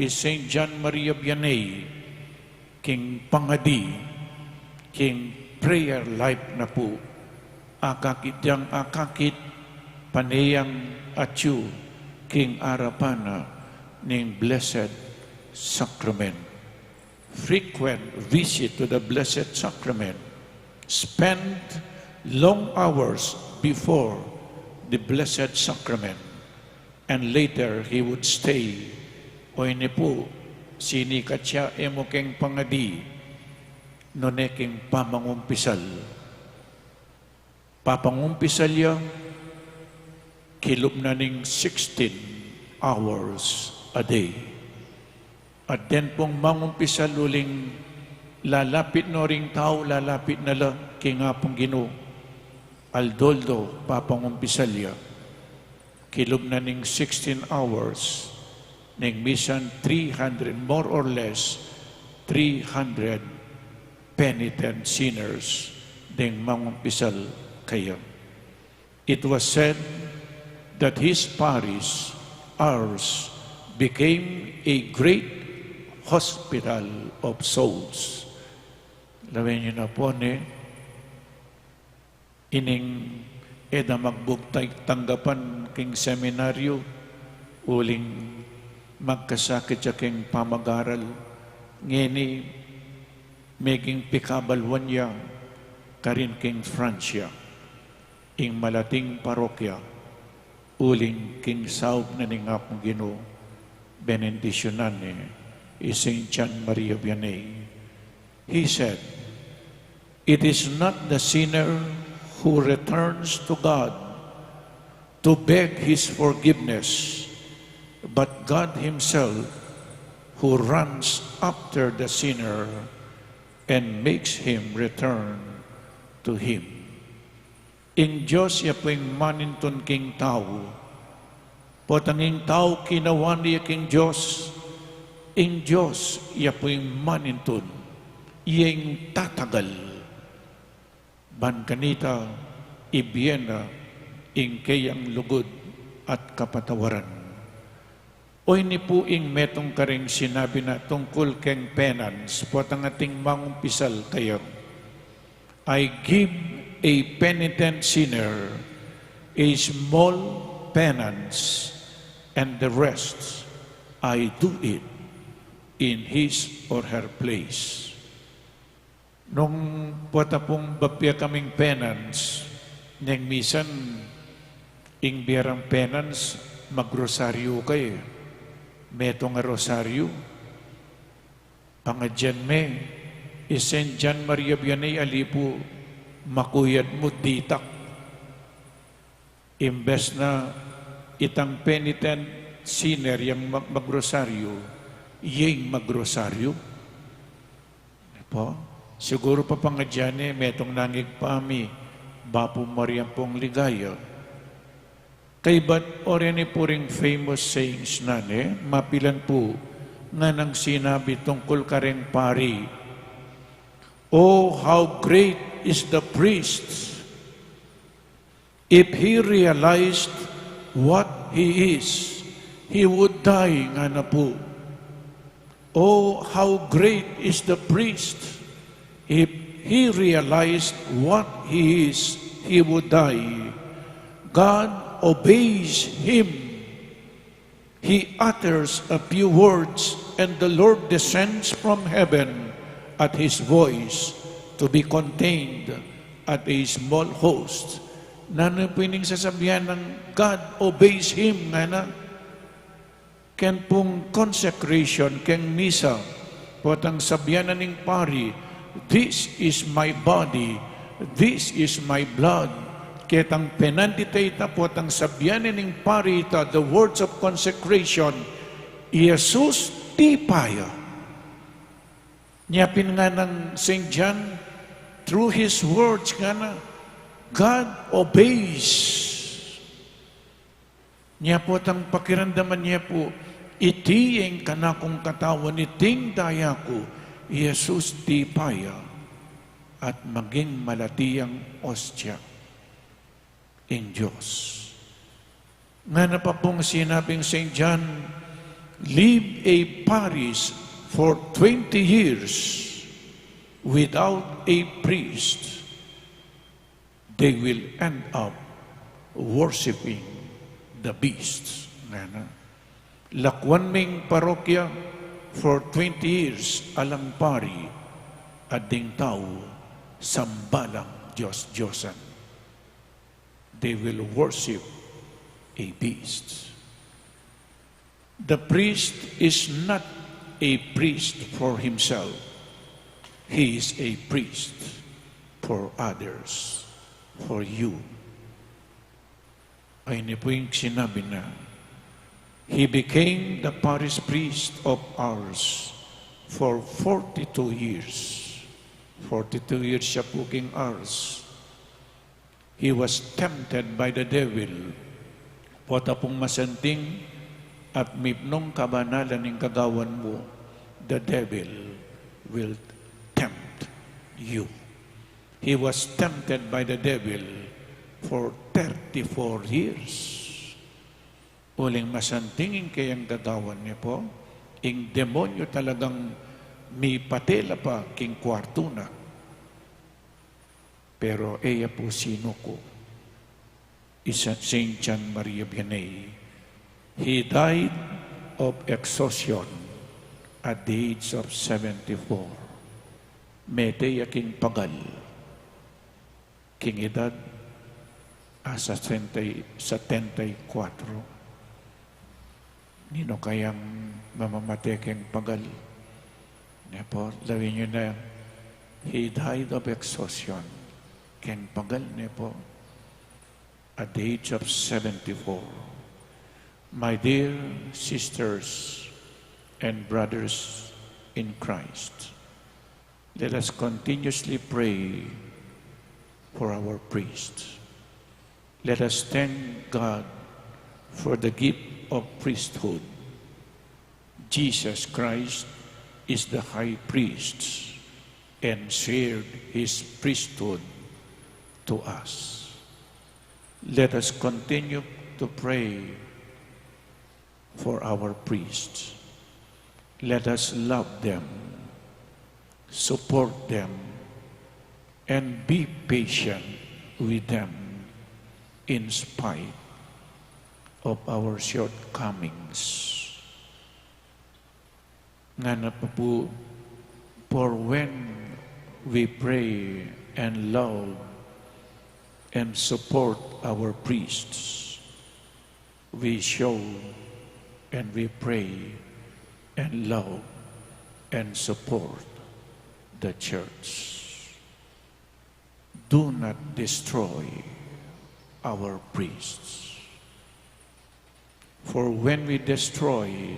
i Saint John Maria Vianney, king pangadi, king prayer life na pu, akakit yang akakit, pane yang atyu, king arapan na ning Blessed Sacrament. Frequent visit to the Blessed Sacrament. Spend long hours before the Blessed Sacrament. And later, he would stay. Oyni pu, sinikat ya e mu keng pangadi. Nune king pamangumpisal. Papangumpisal ya, kilub na ning sixteen hours a day. At den pung mangumpisal uling lalapit no ring tau, lalapit na la king Apung Ginu. Aldo-aldo, papangumpisal ya. Kilub na ning sixteen hours, ning misan three hundred, more or less, three hundred penitent sinners ding mangumpisal kaya. It was said that his parish, Ars, became a great hospital of souls. Lawen yu na pu, ne, ining e da magbugtay tanggapan king seminaryo, uling magkasakit ya king pamagaral. Ngeni, meging pikabaluan ya karin king Francia, ing malating parokya, uling king saup na ning Apung Ginu, benendisyunan ne i Saint John Maria Vianney. He said, "It is not the sinner who returns to God to beg his forgiveness, but God himself who runs after the sinner and makes him return to him." Ing Dios ya pu ing manintun king tau. Potang ing tau kinawan ya king Dios, ing Dios ya pu ing manintun, ya ing tatagal. Ban kanita ibie na ing keyang lugud at kapatawaran. Oyni pu ing metung karing sinabi na tungkul keng penance, potang ating mangumpisal kaya. "I give a penitent sinner a small penance, and the rest I do it in his or her place." Nung pota pung bapia kaming penance, neng misan ing biarang penance, magrosaryu ka e. Metung a rosaryu, pangadyan me, i Saint John Maria Vianney, ali pu makuyad mu ditak. Imbes na itang penitent sinner yang mag-, magrosaryu, iyeng magrosaryu. Pu, siguru papangadyan ne, metung nang Ibpa mi, Bapu Maria pung ligaya. Kaybat oreni pu ring famous sayings na ne, mapilan pu, nganang sinabi tungkul kareng pari, "Oh, how great is the priest! If he realized what he is, he would die," ngana pu. "Oh, how great is the priest! If he realized what he is, he would die. God obeys him. He utters a few words, and the Lord descends from heaven at his voice to be contained at a small host." Nanu pu ining sasabian nang "God obeys him," ngana? Ken pung consecration, keng misa, potang sabian na ning pari, "This is my body, this is my blood." Ketang penandit a ita, potang sabian na ning pari ita, the words of consecration, "Jesus tipa ya." Nya pin nganang Saint John, through his words, ngana, "God obeys." Nya potang pakiramdaman ye pu, "Iti ing kanakung katawan, iti ing daya ku," Jesus tipa ya, at maging malati yang ostia ing Dios. Ngana pa pung sinabing Saint John, "Leave a parish for twenty years without a priest, they will end up worshiping the beast." Ngana, "Lakuan ming parokya for twenty years alang pari, at ding tau samba lang dios-diosan." They will worship a beast. The priest is not a priest for himself. He is a priest for others, for you. Ay, ini po ing sinabi na, "He became the parish priest of Ars for forty-two years." Forty-two years siya po king Ars. "He was tempted by the devil." Pota pung masanting at mipnung kabanalan ing gagawan mu, the devil will tempt you. "He was tempted by the devil for thirty-four years." Uling masanting ing kayang gagawan ne po, ing demonyo talagang mipatela pa king kwartu na. Pero e ya po sinuku i Sa-, Saint John Maria Vianney. He died of exhaustion at the age of seventy-four. Mete ya king pagal king edad a setenta y, setenta y cuatro. Ninu kayang mamamate keng pagal? Ne po, lawen yu na, he died of exhaustion. Keng pagal, ne po, at the age of seventy-four. My dear sisters and brothers in Christ, let us continuously pray for our priests. Let us thank God for the gift of priesthood. Jesus Christ is the high priest and shared his priesthood to us. Let us continue to pray for our priests. Let us love them, support them, and be patient with them in spite of our shortcomings. Ngana pa pu, for when we pray and love and support our priests, we show and we pray and love and support the church. Do not destroy our priests. For when we destroy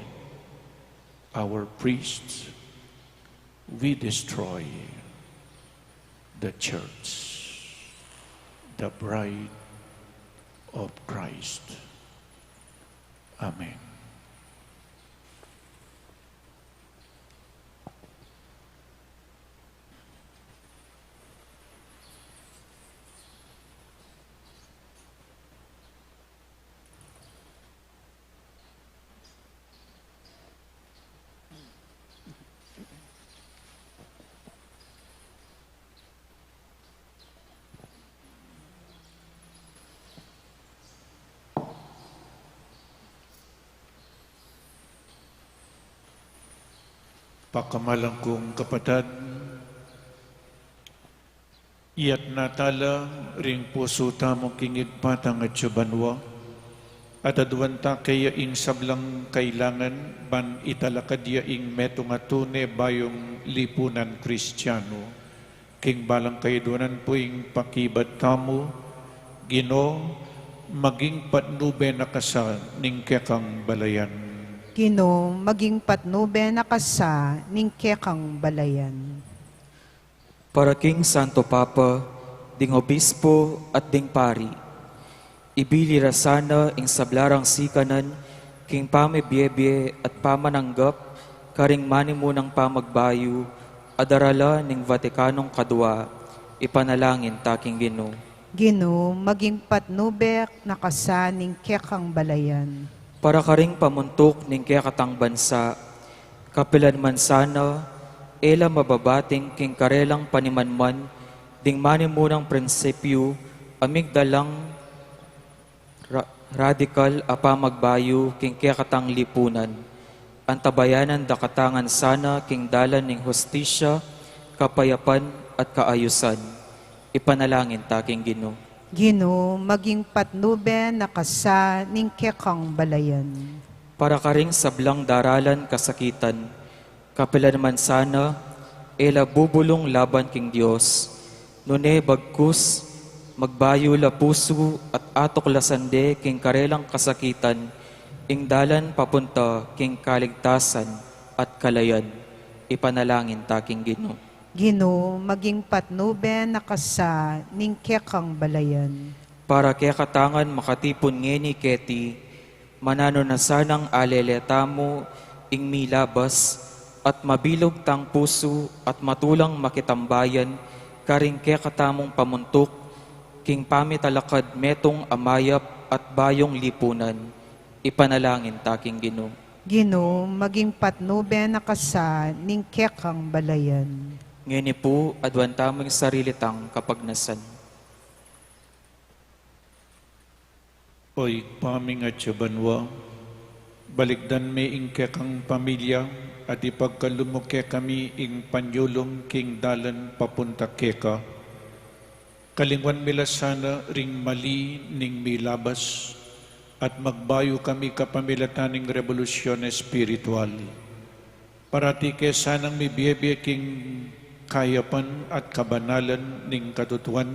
our priests, we destroy the church, the bride of Christ. Amen. Pakamalan kung kapatad, iyatas tala ring pusu tamu king Ibpa tang atsu banua, at aduan ta keya ing sablang kailangan ban italakad ya ing metung a tune bayung lipunan Kristiano. King balang kaiduanan pu ing pakibat tamu. Ginu, maging patnube na ka sa ning kekang balayan. Ginu, maging patnube na ka sa ning kekang balayan. Para king Santo Papa, ding Obispo at ding Pari, ibili ra sana ing sabla rang sikanan king pamibiebie at pamananggap karing manimunang pamagbayu a daralan ning Vatikanong kadua. Ipanalangin ta king Ginu. Ginu, maging patnube na ka sa ning kekang balayan. Para karing pamuntuk ning kekatang bansa, kapilan man sana e la mababating king karelang panimanman ding manimunang prinsipyu a migdalang ra-, radikal a pamagbayu king kekatang lipunan. Antabayanan da kata ngan sana king dalan ning hustisya, kapayapan, at kaayusan. Ipanalangin ta king Ginu. Ginu, maging patnube na ka sa ning kekang balayan. Para karing sablang daralan kasakitan, kapilan man sana e la bubulung laban king Dios, nune bagkus magbayu la pusu at atuklasan de king karelang kasakitan ing dalan papunta king kaligtasan at kalayan. Ipanalangin ta king Ginu. Ginu, maging patnuben na ka sa ning kekang balayan. Para kekatang makatipun ngeni keti, mananu na sanang alele tamu ing milabas at mabilug tang pusu at matulang makitambayan karing kekatamung pamuntuk king pamitalakad metung a mayap at bayung lipunan. Ipanalangin ta king Ginu. Ginu, maging patnuben na ka sa ning kekang balayan. Ngeni pu, aduan tamu ing sarili tang kapagnasan. O Ibpa ming atsu banua, balikdan me ing kekang pamilya at ipagkalub mu kekami ing panyulung king dalan papunta keka. Kalingwan mi la sana ring mali ning milabas, at magbayu kami kapamilatan ning rebolusyon espiritual. Parati ke sanang mibie-bie king kayapan at kabanalan ning katutuan,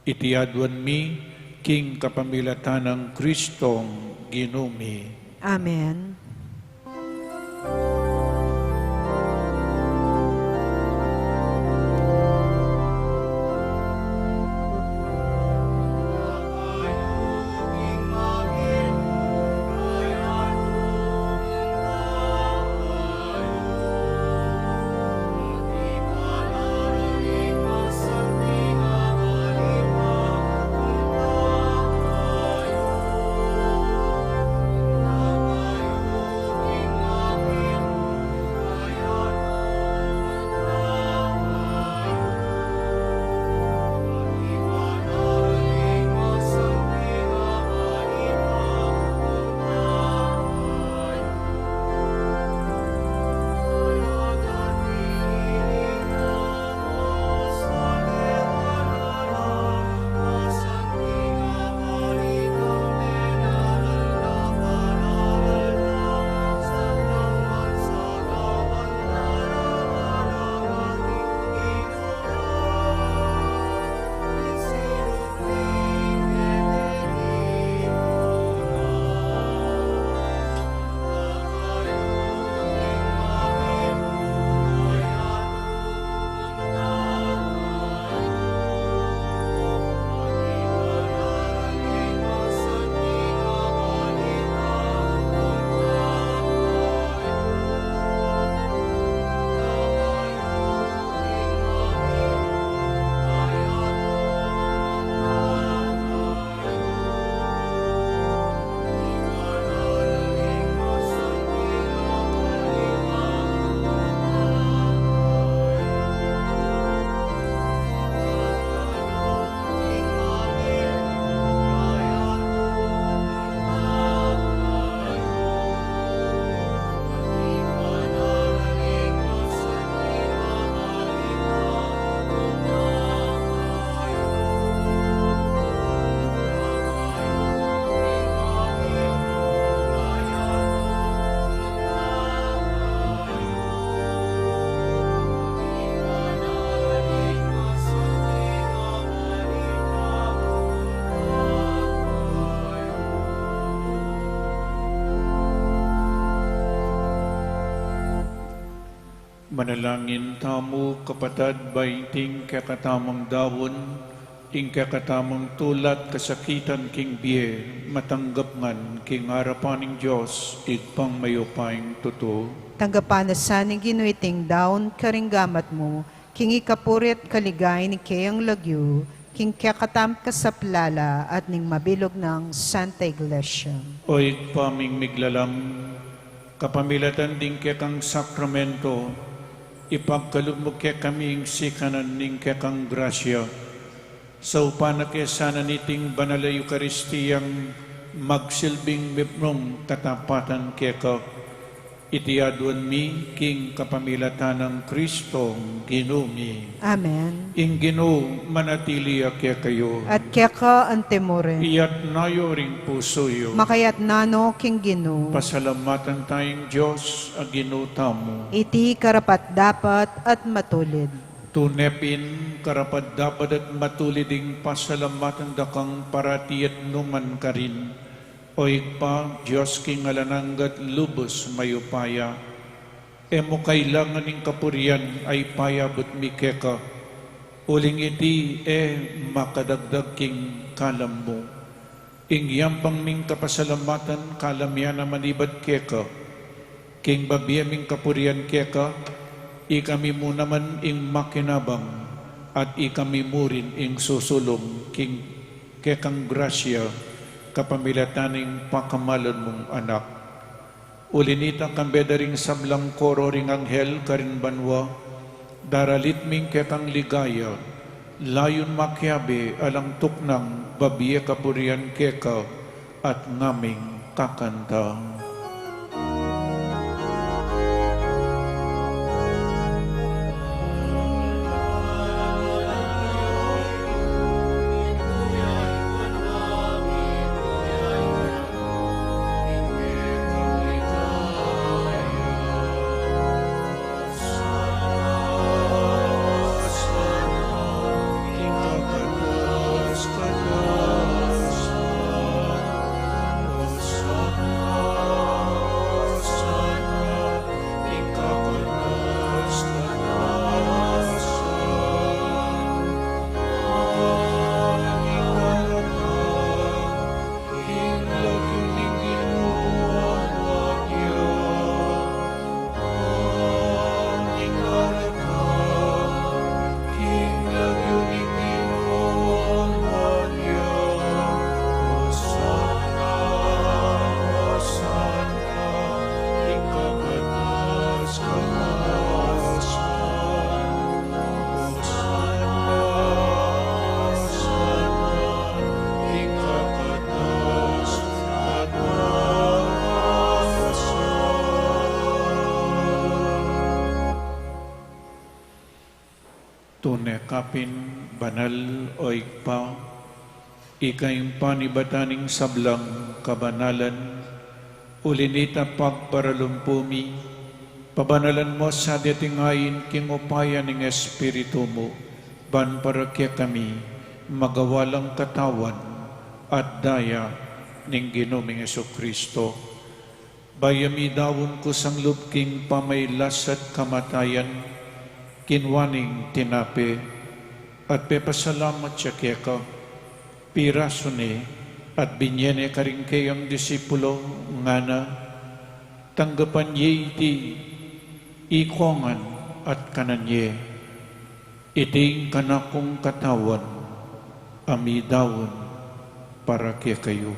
iti aduan mi king kapamilatan nang Kristong Ginu mi. Amen. Manalangin tamu, kapatad, ba iting kekatamung daun, ing kekatamung tula't kasakitan king bie, matanggap ngan king arapan ning Dios, Ibpang mayupayang tutu. Tanggapan na sa ning Ginu iting daun karing gamat mu, king ikapuri't kaligayan ning keyang lagyu, king kekatamung kasaplalan at ning mabilug nang Santa Iglesia. O Ibpa ming miglalam, kapamilatan ding kekang sakramento, ipagkalub mu kekami ing sikanan ning kekang grasya. Saupan na ke sana niting banal a Eukaristiyang magsilbing mibnung katapatan keka. Iti aduan mi king kapamilatan nang Kristong Ginu mi. Amen. Ing Ginu manatili ya kekayu. At keka antimurin. Iyatna yu ring pusu yu. Makayatna no king Ginu. Pasalamatan taya ing Dios a Ginu tamu. Iti karapat-dapat at matulid. Tune pin karapat-dapat at matulid ing pasalamatan da kang parati at nu man karin, O Ibpa, Dios king alang angga at lubus mayupaya. E mu kailangan ing kapurian a ipayabut mi keka, uling iti e makadagdag king kalam mu. Ing yampang ming kapasalamatan kalam ya naman ibat keka, king babie ming kapurian keka, ikami mu naman ing makinabang, at ikami mu rin ing susulung king kekang grasya, kapamilatan ning pakamalan mung Anak. Uli nita, kambe da ring sablang koro ring anghel karin banua, daralit mi ing kekang ligaya, layun makiabe alang tuknang babie kapurian keka at ngaming kakanta. Tune ka pin banal, o Ibpa, ika ing panibatan ning sablang kabanalan. Uli nita, pagparalumpu mi, pabanalan mu sa deti ngan king upaya ning Espiritu mu, ban para kekami magawa lang katawan at daya ning Ginu ming Jesucristo. Bayu ya midaun kusang lub king pamailas at kamatayan, kinua ne ing tinape, at pepasalamat ya keka, pirasu ne, at binie ne karing keyang disipulo, ngana: Tanggapan ye iti, ikongan at kanan ye. Iti ing kanakung katawan a midaun para kekayu.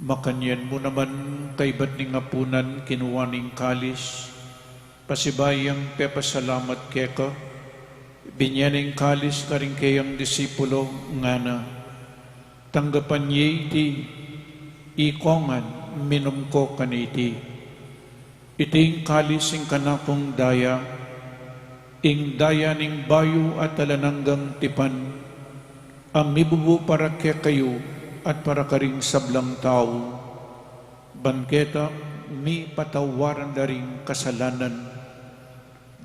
Makanyan mu naman, kaibat ning apunan, kinua ne ing kalis, pasibayu yang pepasalamat keka, binie ne ing kalis karing keyang disipulo, ngana: Tanggapan ye iti, ikongan, minum ko kaniti. Iti ing kalis ning kanakung daya, ing daya ning bayu at alang anggang tipan, a mibubu para kekayu at para karing sablang tau, ban keta mipatawaran da ring kasalanan.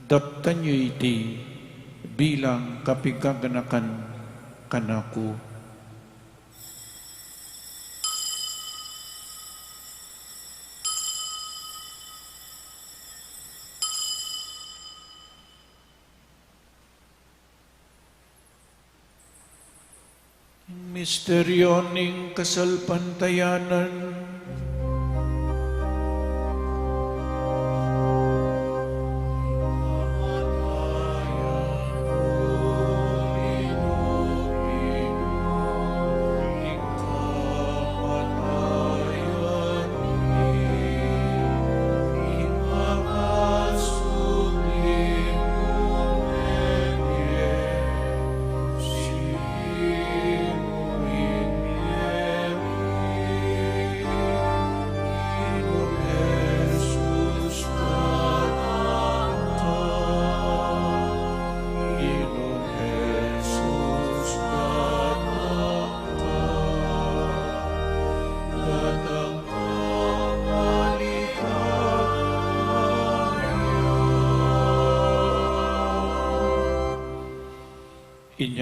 Daptan yu iti bilang kapigaganakan kanaku. Misteryo ning kasalpantayanan.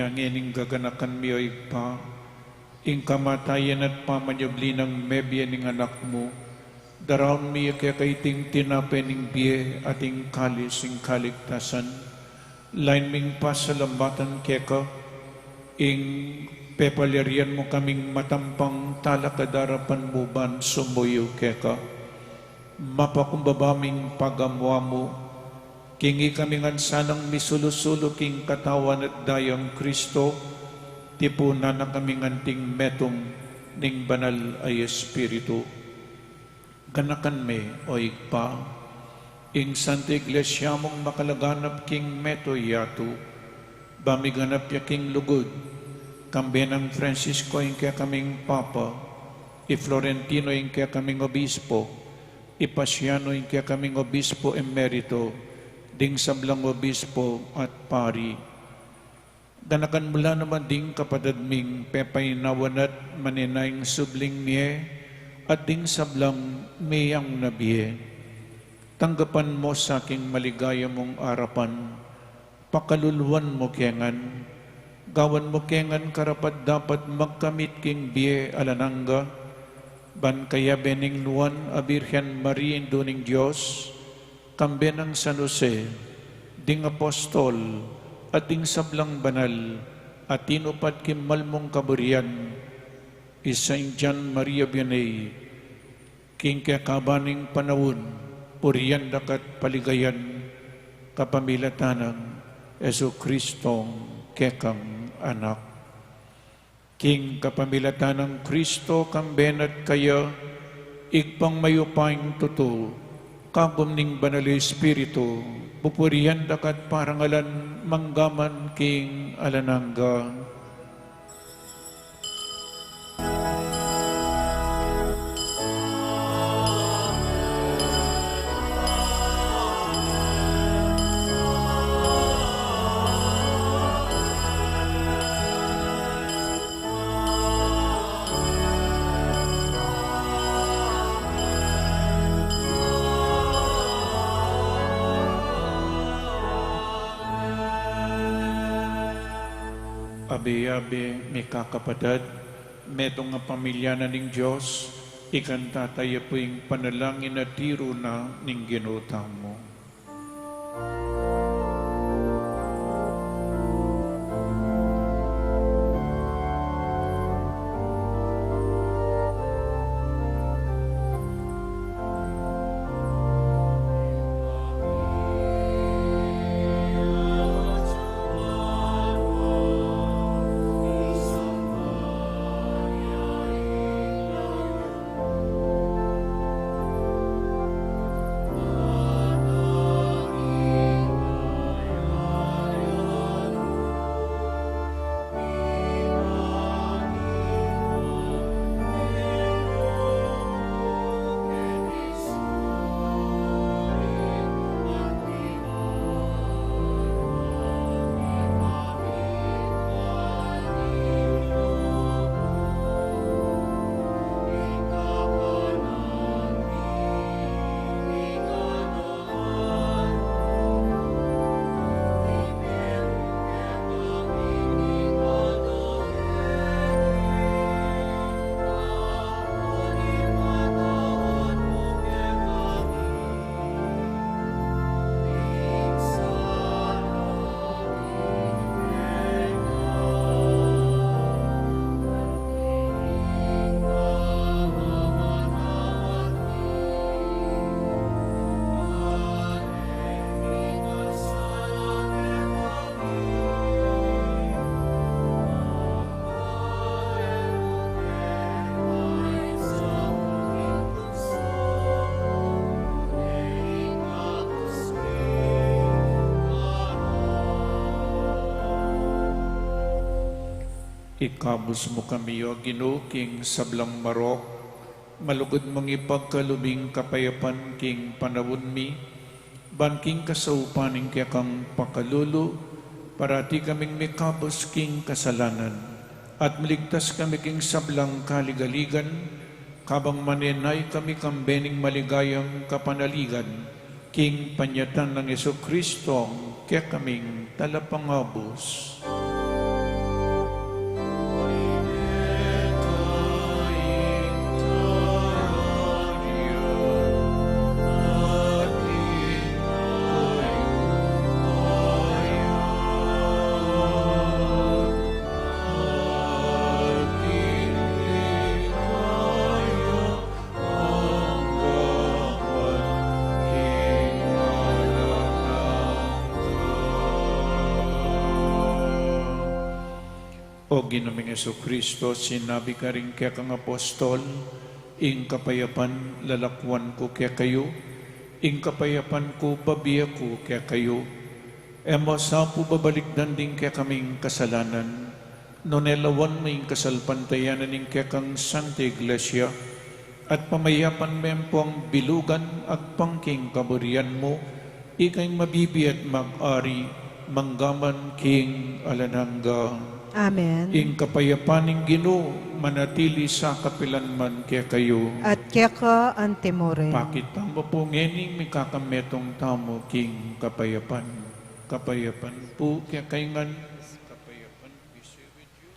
Ngeni ing gaganakan mi, o Ibpa, ing kamatayan at pamanyubli nang mebie ning Anak mu, daraun mi keka iting tinape ning bie at ing kalis ning kaligtasan. Lain ming pasalamatan keka ing pepalyarian mu kaming matampang talakad arapan mu ban sumuyu keka. Mapakumbaba ming pagamu-amu, king ikami ngan sanang misulu-sulu king katawan at dayang Kristo, tipunan na kami ngan anting metung ning Banal a Espiritu. Ganakan me, o Ibpa, ing Santa Iglesia mung makalaganap king mabilug a yatu, ba miganap ya king lugud, kambe nang Francisco ing kekaming Papa, i Florentino ing kekaming Obispo, i Pasiano ing kekaming Obispo Emerito, ding sablang Obispo at Pari. Ganakan mu la naman ding kapatad ming pepainawan at manenaya ing subling mie, at ding sablang meyang na bie. Tanggapan mu sa king maligaya mung arapan, pakaluluan mu ke ngan, gawan mu ke ngan karapat-dapat magkamit king bie alang angga, ban kayabe ning Nuan a Birhen Maria, Indu ning Dios, kambe nang San Jose, ding apostol, at ding sablang banal a tinupad king malmung kaburian, i Saint John Maria Vianney, king kekaban ning panaun, purian da ka at paligayan, kapamilatan nang Jesucristo, kekang Anak. King kapamilatan nang Kristo, kambe na at kaya, Ibpang mayupayang tutu, kagum ning Banal a Espiritu, pupurian da ka at parangalan mangga man king alang angga. Abe-abe, mikakapatad, metung a pamilya na ning Dios, ikanta taya pu ing panalangin a tiru na ning Ginu tamu. Ikabus mu kami, O Ginu, king sablang marok, malugud mung ipagkalub ing kapayapan king panaun mi, ban king kasaupan ning kekang pakalulu, parati kaming mikabus king kasalanan, at maligtas kami king sablang kaligaligan, kabang manenaya kami kambe ning maligayang kapanaligan, king panyatang nang Jesucristo, kekaming Talapangabus. O Ginu ming Jesucristo, sinabi karing kekang apostol, ing kapayapan lalakwan ku kekayu, ing kapayapan ku babie ku kekayu. E mu sa pu babalikdan ding kekaming kasalanan, nune lawan mu ing kasalpantayanan ning kekang Santa Iglesia, at pamayapan me pu ing bilugan agpang king kaburian mu, ika ing mabibie at mag-ari, mangga man king alang angga. Amen. Ing kapayapan ning Ginu, manatili sa kapilan man kekayu. At keka antimurin. Pakit tamu pu ngening mikakametung tamu king kapayapan. Kapayapan pu kekayu ngan. Kapayapan be with you.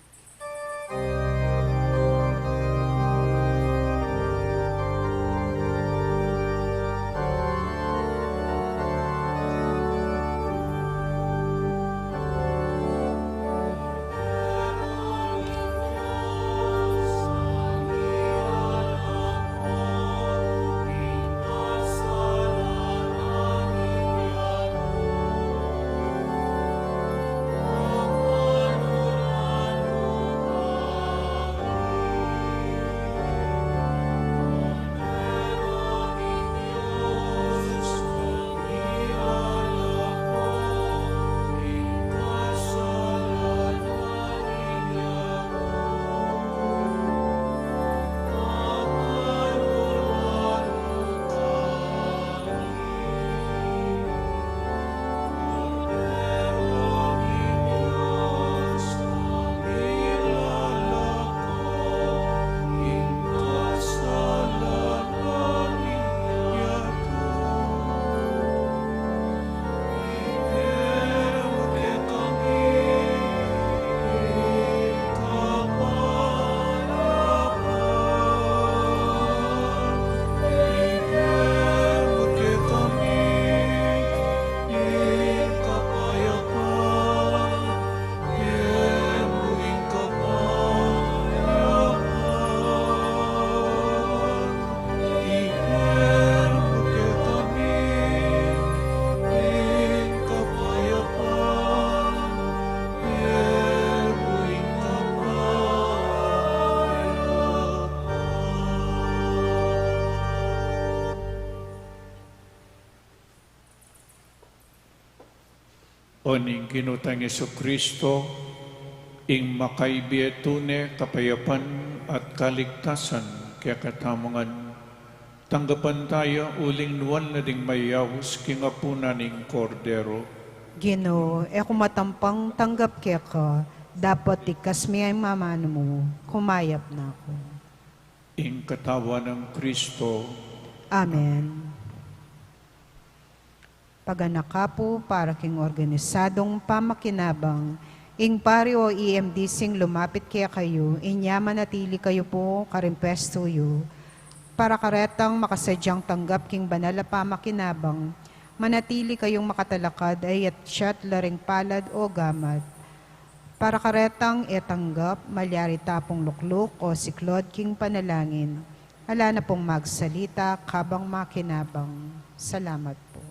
O ning Ginu tang Jesucristo, ing makaibie tune kapayapan at kaligtasan kekatamu ngan, tanggapan taya uling nuan na ding mayaus king apunan ning Kordero. Ginu, e ku matampang tanggap keka, dapot iktas me ing mamanu mu, kumayap na ku. Ing katawan nang Kristo. Amen. Paganaka pu para king organisadung pamakinabang, ing pari o E M D sing lumapit kekayu, inya manatili kayu pu karing pwestu yu. Para karetang makasadyang tanggap king banal a pamakinabang, manatili kayung makatalakad a iyatyat la ring palad o gamat. Para karetang e tanggap, malyari ta pung lukluk o siklod king panalangin. Ala na pung magsalita kabang makinabang. Salamat pu.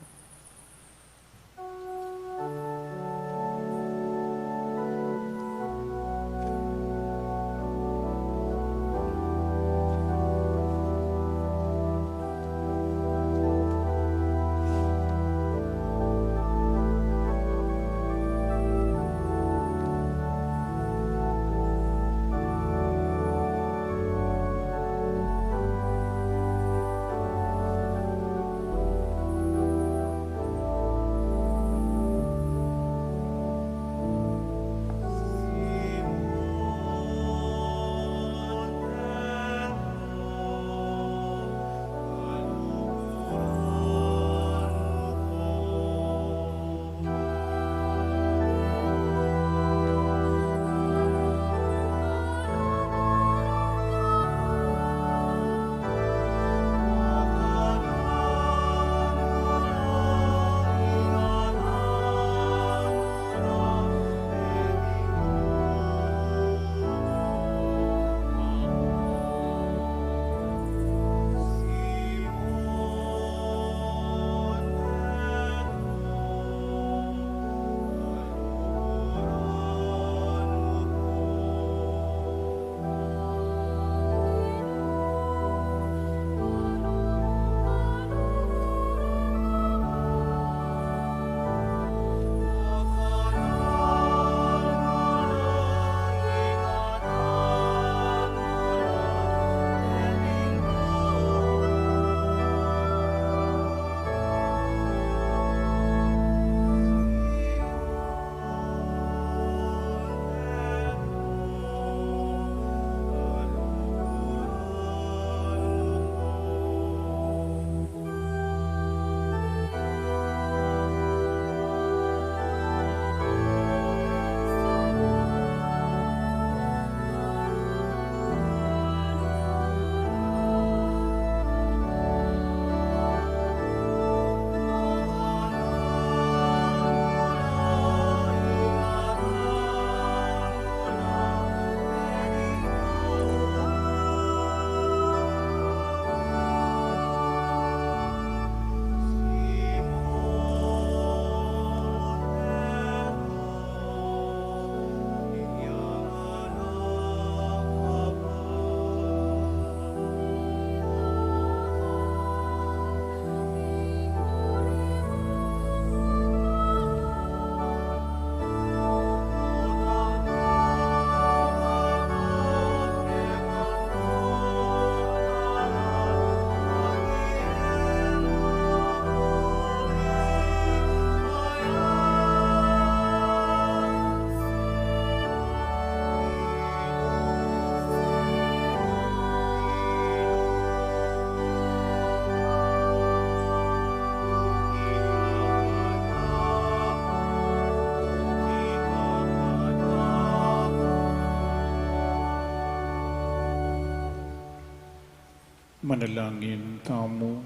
Manalangin tamu.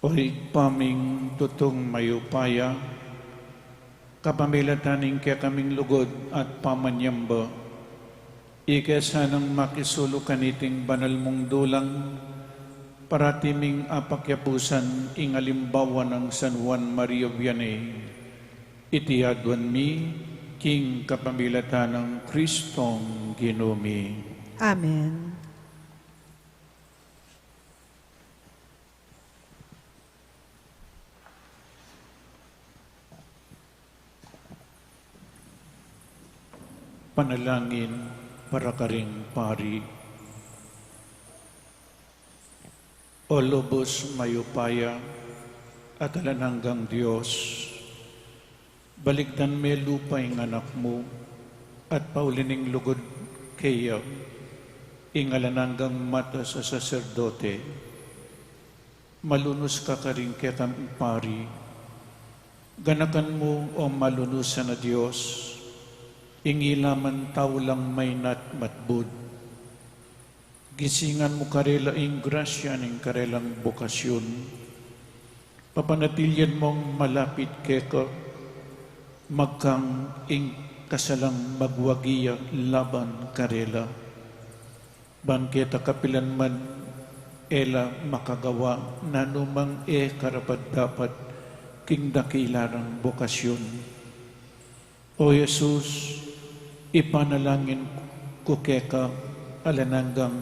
O Ibpa ming tutung mayupaya, kapamilatan ning kekaming lugud at pamanyamba, ika sanang makisulu kaniting banal mung dulang, parati ming apakyapusan ing alimbawa nang San Juan Maria Vianney. Iti aduan mi king kapamilatan nang Kristong Ginu mi. Amen. Panalangin para karing pari. O lubus mayupaya at alang anggang Dios, balikdan me lupa ing Anak mu at pauli ning lugud keya ing alang anggang matas a saserdote. Malunus ka karing kekang pari. Ganakan mu, o malunusan a Dios, ing ila man tau lang maina't matbud. Gisingan mu karela ing grasya ning karelang bokasyun. Papanatilian mung malapit keka, magkang ing kasalang magwagi ya laban karela. Ban keta kapilan man e la makagawa nanumang e karapat-dapat king dakila rang bokasyun. O Jesus, ipanalangin ku keka alang anggang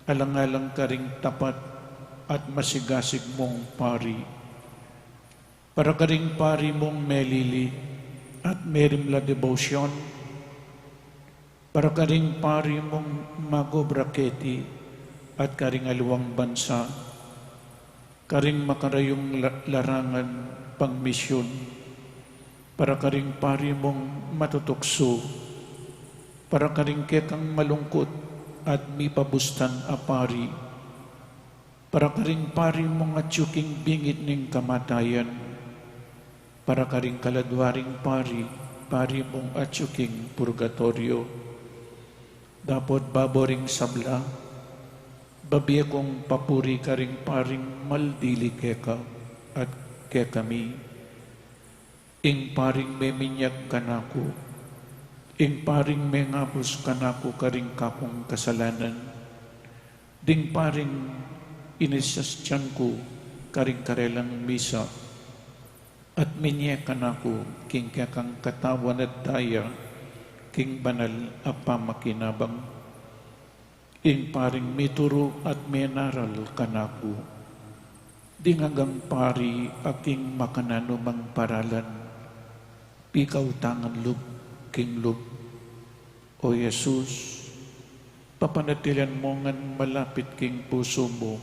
alang-alang karing tapat at masigasig mung pari. Para karing pari mung melili at merimla debosyon, para karing pari mung magobra keti at karing aliwang bansa, karing makarayung la-, larangan pangmisyun, para karing pari mung matutuksu, para karing kekang malungkut at mipabustan a pari, para karing pari mung atyu king bingit ning kamatayan, para karing kaladwa ring pari, pari mung atyu king purgatoryo. Dapot babo ring sabla, babie kung papuri karing paring maldili keka at kekami. Ing paring meminyag kanaku, ing paring mengabus kanaku karing kakung kasalanan, ding paring inisasyan ku karing karelang misa, at minye kanaku king kekang katawan at daya king banal a pamakinabang. Ing paring mituru at menaral kanaku, ding anggang pari a king makananumang paralan, pikautangan lub king lub. O Jesus, papanatilian mu ngan malapit king pusu mu,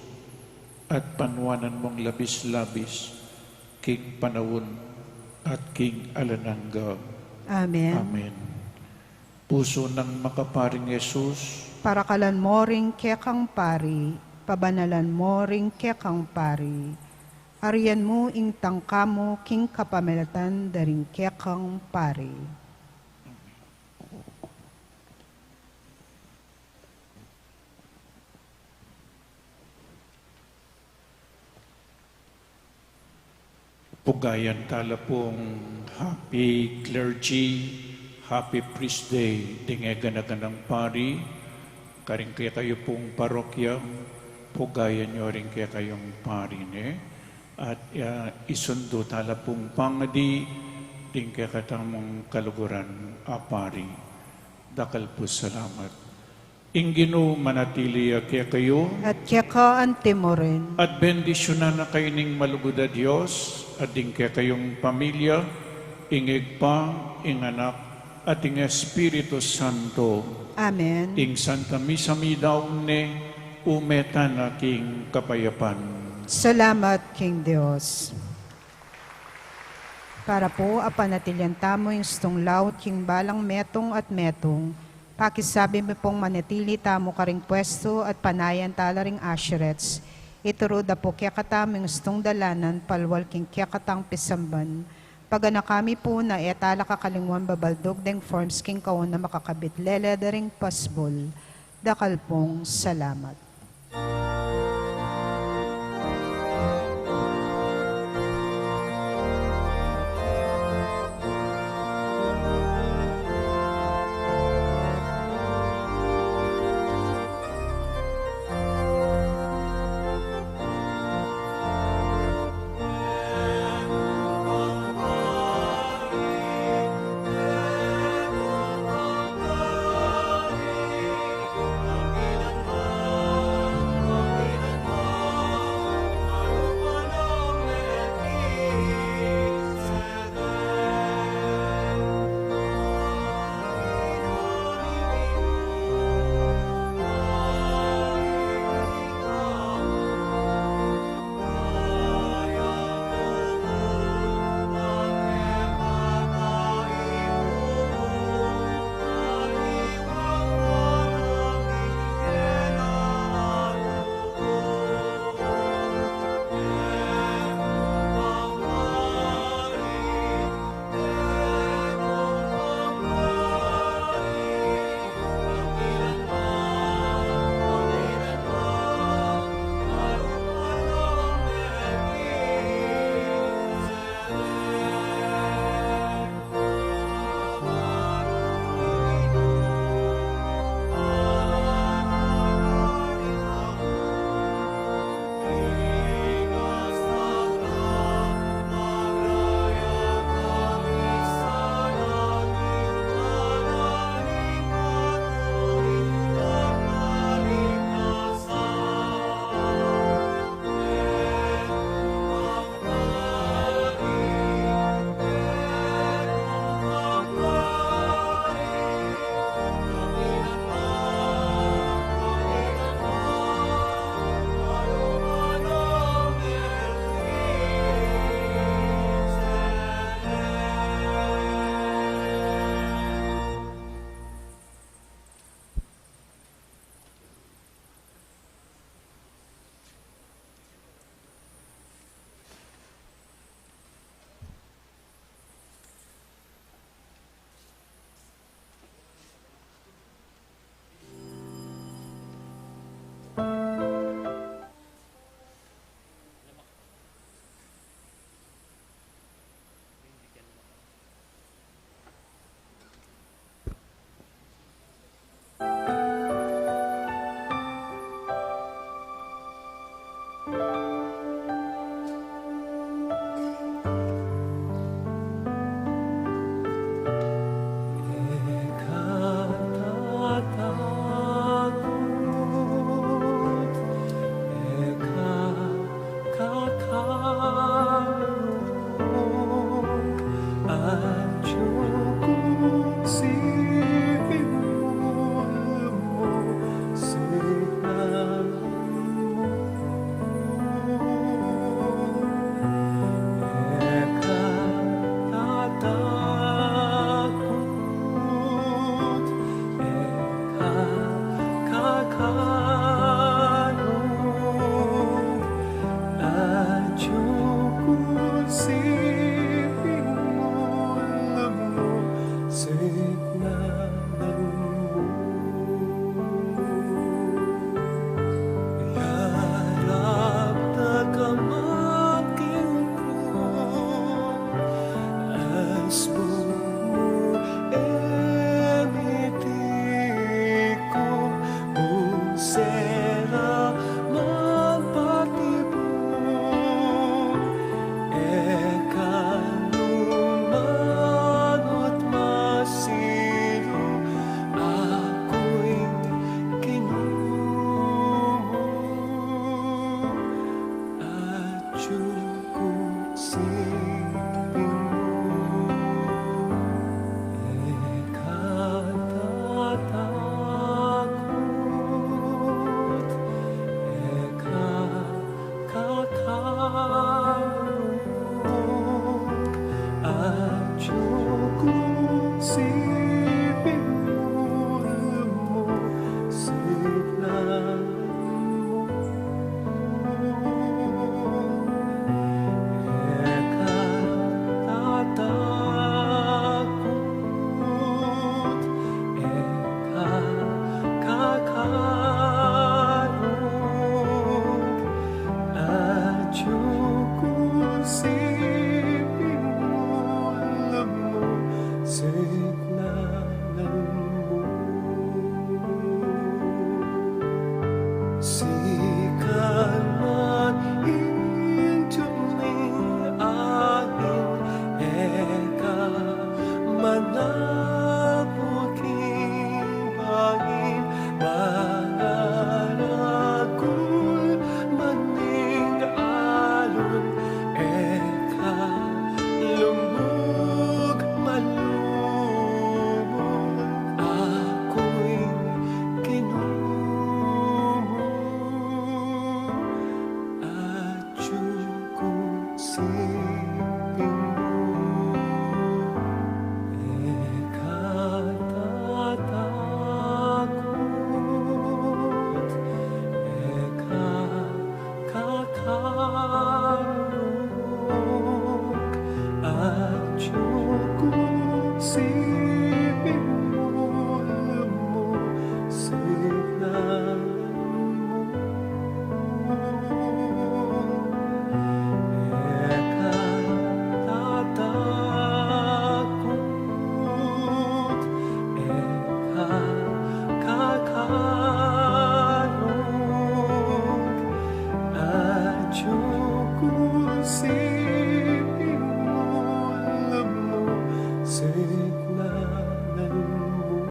at panuanan mung labis-labis king panaun at king alang angga. Amen. Amen. Pusu nang makaparing Jesus. Parakalan mo ring kekang pari, pabanalan mo ring kekang pari. Arian mu ing tangka mu king kapamilatan da ring kekang pari. Pugayan tala pung Happy Clergy, Happy Priest Day ding e gana-ganang pari karing kekayu pung parokya. Pugayan yu ring kekayung pari ne. At, ah, isundu tala pung pangadi ding kekatamung kaluguran a pari. Dakal pu salamat. Ing Ginu manatili ya kekayu. At keka anti mu rin. At bendisyunan na kayu ning malugud a Dios, at ding kekayung pamilya, ing Ibpa, ing Anak, at ing Espiritu Santo. Amen. Ing Santa Misa midaun ne, ume tana king kapayapan. Salamat king Dios. Para pu a panatilian tamu ing stung laut king balang metung at metung, pakisabi mi pung manatili tamu karing pwestu at panayan tala ring asherets. Ituru da pu kekatamu ing stung dalanan palwal king kekatang pisamban. Paganaka mi pu na e tala kakalingwan babaldug deng forms king kauna makakabit lele da ring pasbul. Dakal pong salamat.